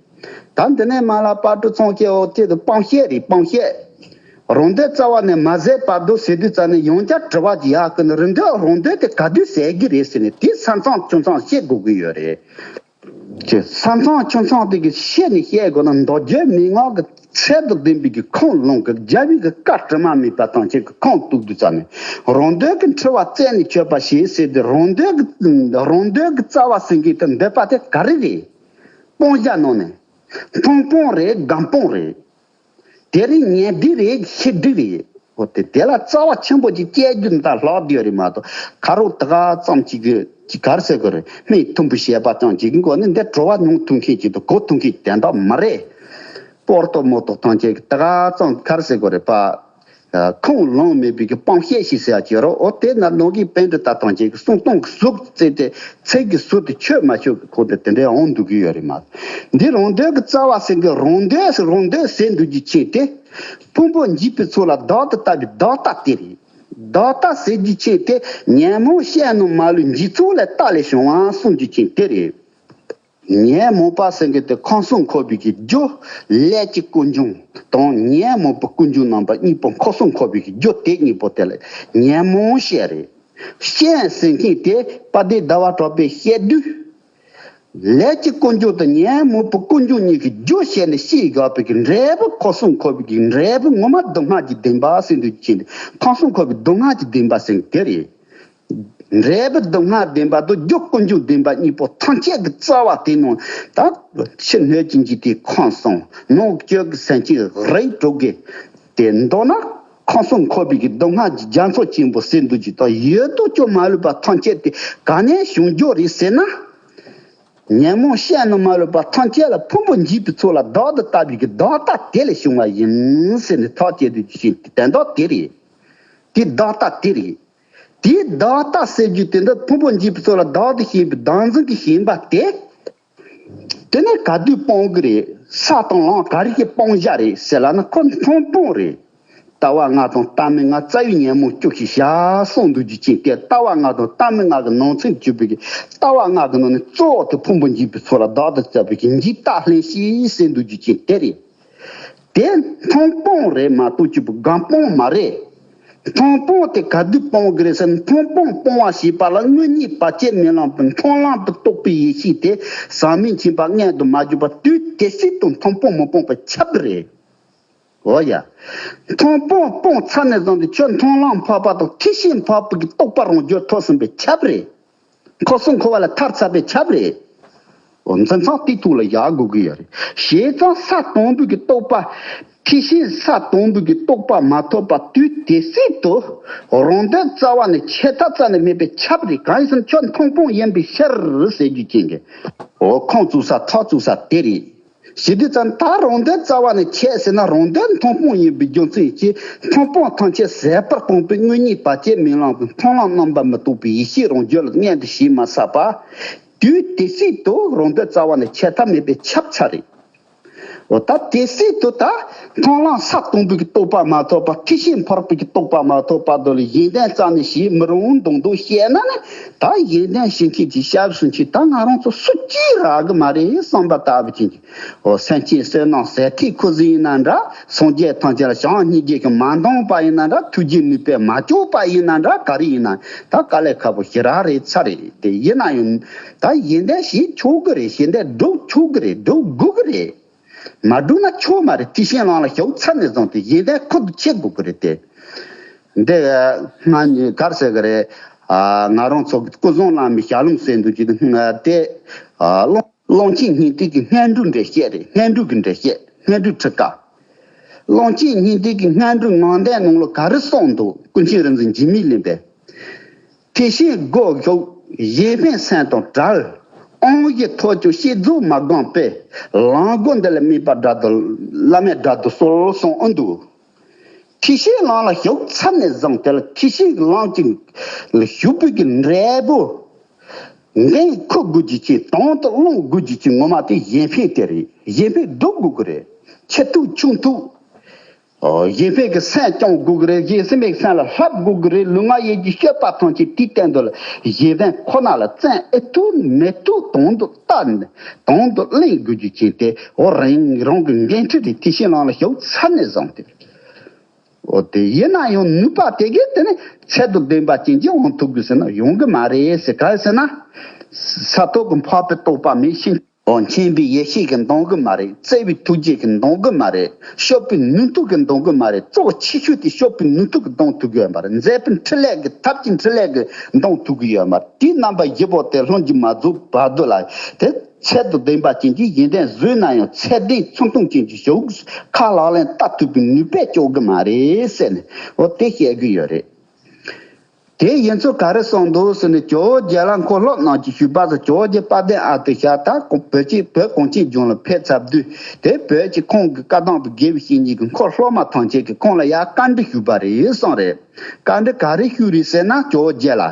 ད་འདི་ནས་མ་ལ་དཔལ་སྤྲུལ་ཚོང་སྐྱེ་བོ་དེ་དུ་སྤང་བཤད་རེད། སྤང་བཤད། རང་དོན་རྩ་བ་ནས་མ་ཟད་བར་དུ་ཟེར་དུས་ཙམ་ནས་ཡང་བསྐྱར་དྲི་བ་ཅིག་ཡར་ཀུན་རང་དོན་རང་དོན་དེ་ག་དུས་ཟད་གི་རེད་ཟེར་ནས་དེ་ས་མཚམས་ཆུ་མཚམས་བཤད་དགོས་ཀྱི་ཡོད་རེད། ཅེས་ས་མཚམས་ཆུ་མཚམས་དེ་གི་ཤེས་ནས་བཤད་དགོས་ན། མདོ་རྒྱུད་མན་ངག་གི་ཚད་དང་ལྡན་པའི་གི་ཁུངས་ལུང་གི་རྒྱལ་བའི་གི་བཀའ་དྲི་མ་མེད་པ་དང་ཅན་གི་ཁུངས་གཏུག་དུས་ཙམ་ནས་རང་དོན་གི་འཁྲུལ་བ་རྩད་ནས་ཆོད་པ་ཞེས་ཟེར་ཏེ། རང་དོན་གི་རང་དོན་གི་རྩ་བ་ཟེར་མཁན་དེ་འདོད་པ་དེ་ག་རེ་རེད། སྤང་བྱ་ནང་ནས་མཐོང་སྤང་རེད། སྒོམ་སྤང་རེད། དེ་རིང་ཉན་སྒྲིག་རེད། ཤེས་སྒྲིག་རེད། འོ་དེ་དེ་ལ་རྩ་བ་ཆེན་པོ་ཅིག་བཅད་རྒྱུ་འདི་ལྷག་བསྡད་ཡོད་རེད་མ་གཏོགས། ཁ་རོག་ད་ག་ཙམ་ཅིག་གི་ཅིག་ག་རེ་ཟེར་དགོས་རེད། སྨན་ཐུམ་བུ་བྱས་པ་ཙམ་ཅིག་གི་སྒོ་ནས་འདི་བྲོ་བ་མྱོང་ཐུབ་མཁན་ཅིག་དང་གོ་ཐུབ་མཁན་ཅིག་དོན་དག་མ་རེད། སྤོར་ཏོ་མོ་ཏོ་ཐམས་ཅད་ཀྱི་ད་ག་ཙམ་ག་རེ་ཟེར་དགོས་རེད་པ། ཁུངས་ལུང་མེད་པའི་གི་སྤང་བཤད་ཞིག་ཟེར་ཡ་ཅིག་ཡོད་རེད། འོ་དེ་ན་ནང་གི་པཎྜི་ཏ་ཐམས་ཅད་ཀྱི་གསུང་སྟངས་ཀྱི་ཟུར་བརྩིས་ཏེ་ཚིག་གི་ཟུར་དུ་ཆོད་མ་ཆོད་ཀྱི་ཁོ་དེ་དེ་འདྲའི་འོང་འདུག་གི་ཡོད་རེད་མ། འདི་རང་དོན་གྱི་རྩ་བ་ཟེར་གི་རང་དོན་རང་དོན་ཟེར་འདུག་རྒྱུ་ཆེན་དེ། ཕུང་པོ་འཇིག་པའི་ཚོགས་ལ་བདག་ཏུ་ལྟ་བའི་བདག་ལྟ་དེ་རེད། བདག་ལྟ་ཟེར་རྒྱུ་ཆེན་དེ་ཉོན་མོངས་ཤེས་རྣམས་མ་ལུས་འཇིག་ཚོགས་ལས་ལྟ་ལས་བྱུང་བ་གསུང་རྒྱུ་ཆེན་དེ་རེད། ཉོན་མོངས་པ་ཟེར་མཁན་དེ་ཁམས་གསུམ་འཁོར་བའི་གི་རྒྱུ། ལས་ཀྱི་ཀུན་འབྱུང་དང་ཉོན་མོངས་པའི་ཀུན་འབྱུང་རྣམ་པ་གཉིས་པོ། ཁམས་གསུམ་འཁོར་བའི་གི་རྒྱུ་དེ་གཉིས་པོ་དེ་ལ་ཉོན་མོངས་བཤད་རེད། སྤྱན་ཟེར་མཁན་དེ་དཔལ་ལྡན་ཟླ་བ་གྲགས་པས་བཤད་དུས། ལས་ཀྱི་ཀུན་འབྱུང་དང་ཉོན་མོངས་པའི་ཀུན་འབྱུང་གཉིས་ཀྱི་རྒྱུ་བཤད་ནས་ཤེས་དགོས་པའི་གི་འབྲས་བུ། ཁམས་གསུམ་འཁོར་བའི་གི་འབྲས་བུ་ངོ་མ་སྡུག་བསྔལ་གྱི་བདེན་པ་ཟེར་འདུག་ཅེས། ཁམས་གསུམ་འཁོར་བའི་སྡུག་བསྔལ་གྱི་བདེན་པ་ཟེར་དེ་རེད། འབྲས་བུ་སྡུག་བསྔལ་བདེན་པ་དང་རྒྱུ་ཀུན་འབྱུང་བདེན་པ་གཉིས་པོ་ཐམས་ཅད་ཀྱི་རྩ་བ་དེ་ནང་ད་ཕྱི་སྣོད་ཀྱི་འཇིག་རྟེན་ཁམས་གསུམ། ནང་བཅུད་ཀྱི་སེམས་ཅན་རིགས་དྲུག་གི་དེ་མདོར་ན་ཁམས་གསུམ་འཁོར་བའི་གི་སྡུག་བསྔལ་གྱི་རྒྱ་མཚོ་ཆེན་པོ་ཟེར་འདུག་ཅིག་དང་། ཡོད་དོ་ཅོག་མ་ལུས་པ་ཐམས་ཅད་དེ་ག་ནས་བྱུང་རྒྱུ་རེད་ཟེར་ན། ཉོན་མོངས་སྤྱན་ནས་མ་ལུས་པ་ཐམས་ཅད་ལ་ཕུང་པོ་འཇིག་པའི་ཚོགས་ལ་བདག་ཏུ་ལྟ་བའི་གི་བདག་ལྟ་དེ་ལས་བྱུང་བ་ཡིན་ཟེར་ནས་ཐག་བཅད་དུས་ཀྱི་དོན་དག་དེ་རེད། དེ་བདག་ལྟ་དེ་རེད། དེའི་བདག་ལྟ་ཟེར་རྒྱུ་དེ་འདི་ཕུང་པོ་འཇིག་པའི་ཚོགས་ལ་བདག་ཏུ་ཞེན་པའི་བདག་འཛིན་གྱི་ཞེན་པ་དེ། དེ་ནས་ག་དུས་སྤོང་གི་རེད། ས་དང་ལམ་ག་རེ་གིས་སྤོང་བྱ་རེད་ཟེར་ལབ་ན། ཁོ་མཐོང་སྤང་རེད། ལྟ་བ་ལྔ་དང་ལྟ་མིན་ལྔ། རྩ་བའི་ཉོན་མོངས་བཅུ་ཞེས་བྱ་གསུངས་འདུག་རྒྱུ་ཅན་དེ། ལྟ་བ་ལྔ་དང་ལྟ་མིན་ལྔ་གི་ནང་ཚན་གྱུར་པའི་གི་ལྟ་བ་ལྔ་གི་ནང་ནས་གཙོ་བོ་དེ་ཕུང་པོ་འཇིག་པའི་ཚོགས་ལ་བདག་ཏུ་བརྩི་བའི་གི་འཇིག་ལྟ་ལྷན་སྐྱེས་ཟེར་འདུག་རྒྱུ་ཅན་དེ་རེད། དེ་མཐོང་སྤང་རེད་མ་གཏོགས་ཅིག་པུ་སྒོམ་སྤང་མ་རེད། མཐོང་སྤང་དེ་ག་དུས་སྤོང་གི་རེད་ཟེར་ན། མཐོང་སྤང་སྤོང་བ་ཞེས་པ་ལ་དངོས་གཉེན་བར་ཆད་མེད་ལམ་དུ་མཐོང་ལམ་དུ་རྟོགས་པའི་ཡེ་ཤེས་དེ་ཟག་མེད་མཁྱེན་པ་མངོན་དུ་མ་གྱུར་པ་དུས་དེ་སྲིད་དུ་མཐོང་སྤང་མི་སྤོང་བས་ཁྱབ་པ་རེད། འོ་ཡ། མཐོང་སྤང་སྤོང་ཚར་ནས་བཟུང་སྟེ་ཁྱོད་མཐོང་ལམ་འཕགས་པ་དང་ཐེག་ཆེན་འཕགས་པའི་གི་རྟོགས་པ་རང་རྒྱུད་ཐོབ་ཟིན་པས་ཁྱབ་རེད། ཁམས་གསུམ་འཁོར་བ་ལས་ཐར་ཚར་བས་ཁྱབ་རེད། འོ། འཛིན་སྟངས་དེ་ཐོག་ལ་བཞག་དགོས་ཀྱི་ཡོད་རེད། བྱས་ཙང་ས་དང་པོའི་གི་རྟོགས་པ། ཐེག་ཆེན་ས་དང་པོའི་གི་རྟོགས་པ་མ་ཐོབ་པ་དུས་དེ་སྲིད་དུ་རང་དོན་རྩ་བ་ནས་ཆད་ཐབས་རྩ་ནས་མེད་པས་ཁྱབ་རེད། གང་ཡིན་ཟེར་ན་ཁྱོད་མཐོང་སྤང་ཡིན་པའི་ཕྱིར་ཟེར་རྒྱུ་ཅན་གྱི། འོ། ཁོང་བཙུགས་ས་ཐག་བཙུགས་ས་དེ་རེད། བྱེད་དུས་ཙམ་ད་རང་དོན་རྩ་བ་ནས་ཆད་ཟེར་ན། རང་དོན་མཐོང་སྤང་ཡིན་པའི་རྒྱུ་མཚན་གྱིས་མཐོང་སྤང་ཐམས་ཅད་ཟད་པར་གཏོང་པའི་དངོས་གཉེན་བར་ཆད་མེད་ལམ་གྱི་མཐོང་ལམ་རྣམ་པར་མི་རྟོག་པའི་ཡེ་ཤེས་རང་རྒྱུད་ལ་མངོན་དུ་བྱས་མ་ཚར་བར། དུས་དེ་སྲིད་དུ་རང་དོན་རྩ་བ་ནས་ཆད་ཐབས་མེད་པས་ཁྱབ་ཚར་རེད། འོ། ད་དེ་སྲིད་དུ་ད་མཐོང་ལམ་ས་དང་པོའི་གི་རྟོགས་པ་མ་ཐོབ་པ། ཐེག་ཆེན་འཕགས་པའི་གི་རྟོགས་པ་མ་ཐོབ་བར་དུ་ལ་གཞན་དོན་རྩ་ནས་བྱེད་མི་རུང་མདོག་མདོག་བཤད་ན་ནི། ད་གཞན་དོན་བྱེད་མཁན་གྱི་སྐྱབས་སུ་མཆི། ད་ང་རང་ཚོ་སུ་གཅིག་རག་གི་མ་རེད་བསམ་པ་ལྟ་བུ་ཅན་གྱི། འོ། སེམས་ཅན་བསོད་ནམས་ཟད་འཕྲོ་ཁུ་ཟིག་ཡིན་ན་འདྲ། སངས་རྒྱས་ཐམས་ཅད་ལ་བྱམས་སྙིང་རྗེ་གིས་མ་འདང་པ་ཡིན་ན་འདྲ། ཐུགས་རྗེ་ནུས་པས་མ་སྐྱོབ་པ་ཡིན་ན་འདྲ། ག་རེ་ཡིན་ན་ད་དཀའ་ལས་ཁག་པོ་ཞེ་དྲག་རེད་ཚར་རེད། དེ་ཡིན་ན་ཡང་ད་གཞན་དོན་བྱེད་ཆོག་གི་རེད། གཞན་དོན་སྒྲུབ་ཆོག་གི་རེད། སྒྲུབ་དགོས་ཀྱི་རེད། མ་སྒྲུབ་ན་ཆོག་མ་རེད། ཐེག་ཆེན་ལམ་ལ་ཞུགས་ཚར་ནས་བཟུང་སྟེ་གཞན་དོན་ཁུར་དུ་ཆུད་དགོས་ཀྱི་རེད་དེ། འདི་སྔ་ཉིན་ག་རེ་ཟེར་གི་རེད། ཨ། ང་རང་ཚོ་གི་ཀུན་བཟང་བླ་མའི་ཞལ་ལུང་ཟེར་འདུག་ཅིག་དེ། ཨ། གླང་གླང་ཆེན་སྙིང་ཐིག་གི་སྔོན་འགྲོའི་འགྲེལ་བཤད་རེད། སྔོན་འགྲོའི་གི་འགྲེལ་བཤད། སྔོན་འགྲོའི་ཁྲིད་ཀ། གླང་ཆེན་སྙིང་ཐིག་གི་སྔོན་འགྲོའི་ངག་འདོན་ནང་ལ་ག་རེ་གསུངས་འདུག་ཀུན་མཁྱེན་རིག་འཛིན་འཇིགས་མེད་གླིང་པས། དེ་བཞིན་སྒོ་ཞུགས་གཞན་ཕན་སེམས་དང་བྲལ། དབང་བཞི་ཐོབ་ཀྱང་བསྐྱེད་རྫོགས་མ་བསྒོམས་པས། ལམ་སྒོ་འདི་ལ་དམིགས་པ་དགྲ་དུ། བླ་མེད་དགྲ་དུ་གསོལ་གསུངས་ཨ་འདུག་ཐེག་ཆེན་ལམ་ལ་ཞུགས་ཚར་ནས་བཟུང་སྟེ་ལ་ཐེག་ཆེན་གྱི་ལམ་གྱི་ལ་ཞུགས་པའི་གི་འབྲས་བུ། འགན་འཁུར་དགོས་རྒྱུ་ཅིག་དང་དུ་བླང་དགོས་རྒྱུ་ཅིག་ངོ་མ་དེ་གཞན་ཕན་དེ་རེད། གཞན་ཕན་སྒྲུབ་དགོས་ཀྱི་རེད། ཆེ་ཐུབ་ཆུང་ཐུབ། ཨོ། གཞན་ཕན་གྱི་སེམས་སྐྱོང་དགོས་ཀྱི་རེད། གཞན་སེམས་པའི་སེམས་ལ་བསླབ་དགོས་ཀྱི་རེད། ལུས་ངག་ཡིད་ཀྱི་སྤྱོད་པ་ཐམས་ཅད་དེའི་སྟེང་དུ་ལ་གཞན་ཕན་ཁོ་ན་ལ་བརྩོན་ཨེ་ཐུབ་མེད་ཐུབ་དང་དུ་བལྟ་ནས་དང་དུ་གླེང་དགོས་རྒྱུ་ཅིག་དེ། ཨོ། རང་རང་གི་འགན་འཁྲི་རེད། ཐེག་ཆེན་ལམ་ལ་ཞུགས་ཚར་ནས་བཟུང་སྟེ། འོ། དེ་ཡིན་ན་ཡང་ནུས་པ་དེ་གས་དེ་ནི་ཚད་དང་ལྡན་པ་ཅན་གྱིས་འོང་ཐུབ་དགོས་ཟེར་ན་ཡོང་གི་མ་རེད་ཟེར། ག་རེ་ཟེར་ན། ས་ཐོབ་ཀྱི་འཕགས་པའི་རྟོགས་པ་མེད་ཕྱིན། འོ། མཁྱེན་པའི་ཡེ་ཤེས་ཀྱིས་འདང་གི་མ་རེད། བརྩེ་བའི་ཐུགས་རྗེ་གིས་འདང་གི་མ་རེད། སྤྱོད་པའི་ནུས་མཐུ་གིས་འདང་གི་མ་རེད། གཙོ་ཆེ་ཤོས་དེ་སྤྱོད་པའི་ནུས་མཐུ་གིས་འདང་ཐུབ་ཀྱི་ཡོད་མ་རེད། མཛད་པའི་འཕྲིན་ལས་ཀྱིས། ཐབས་ཀྱི་འཕྲིན་ལས་ཀྱིས་འདང་ཐུབ་ཀྱི་ཡོད་མ་རེད། དེའི་རྣམ་པ་བཞི་པོ་དེ་ལྷུན་གྱིས་མ་རྫོགས་བར་དུ་ལ་དེ། ཚད་དང་ལྡན་པ་ཅན་གྱི་གཞན་དོན་བཟོས་ན་ཡང་ཚད་ལྡན་ཚུལ་མཐུན་ཅན་གྱི་ཞུགས་ཁ་ལག་ལེན་བསྟར་ཐུབ་པའི་ནུས་པས་ལྕོགས་ཀྱི་མ་རེད་ཟེར་ནས། འོ། དེ་བཤད་ཀྱི་ཡོད་རེད། དེ་ཡིན་ཙང་ག་རེ་གསུངས་འདུག་ཟེར་ནས། ཇོ་བོ་རྗེ་ལ་འཁོར་སློབ་རྣམས་ཀྱིས་ཞུས་པ་ཟེར། ཇོ་བོ་རྗེ་དཔལ་ལྡན་ཨ་ཏི་ཤ། ད་བོད་ཀྱི་བོད་གངས་ཅན་ལྗོངས་ལ་ཕེབས་ཚར་དུས། དེ་བོད་ཀྱི་ཁོང་གི་བཀའ་གདམས་པའི་དགེ་བའི་བཤེས་གཉེན་གྱི་འཁོར་སློབ་མ་ཐམས་ཅད་ཀྱིས་ཁོང་ལ་ཡར་བཀའ་འདྲི་ཞུས་པ་རེད་གསུངས་རེད། བཀའ་འདྲི་ག་རེ་ཞུས་རེད་ཟེར་ན། ཇོ་བོ་རྗེ་ལ།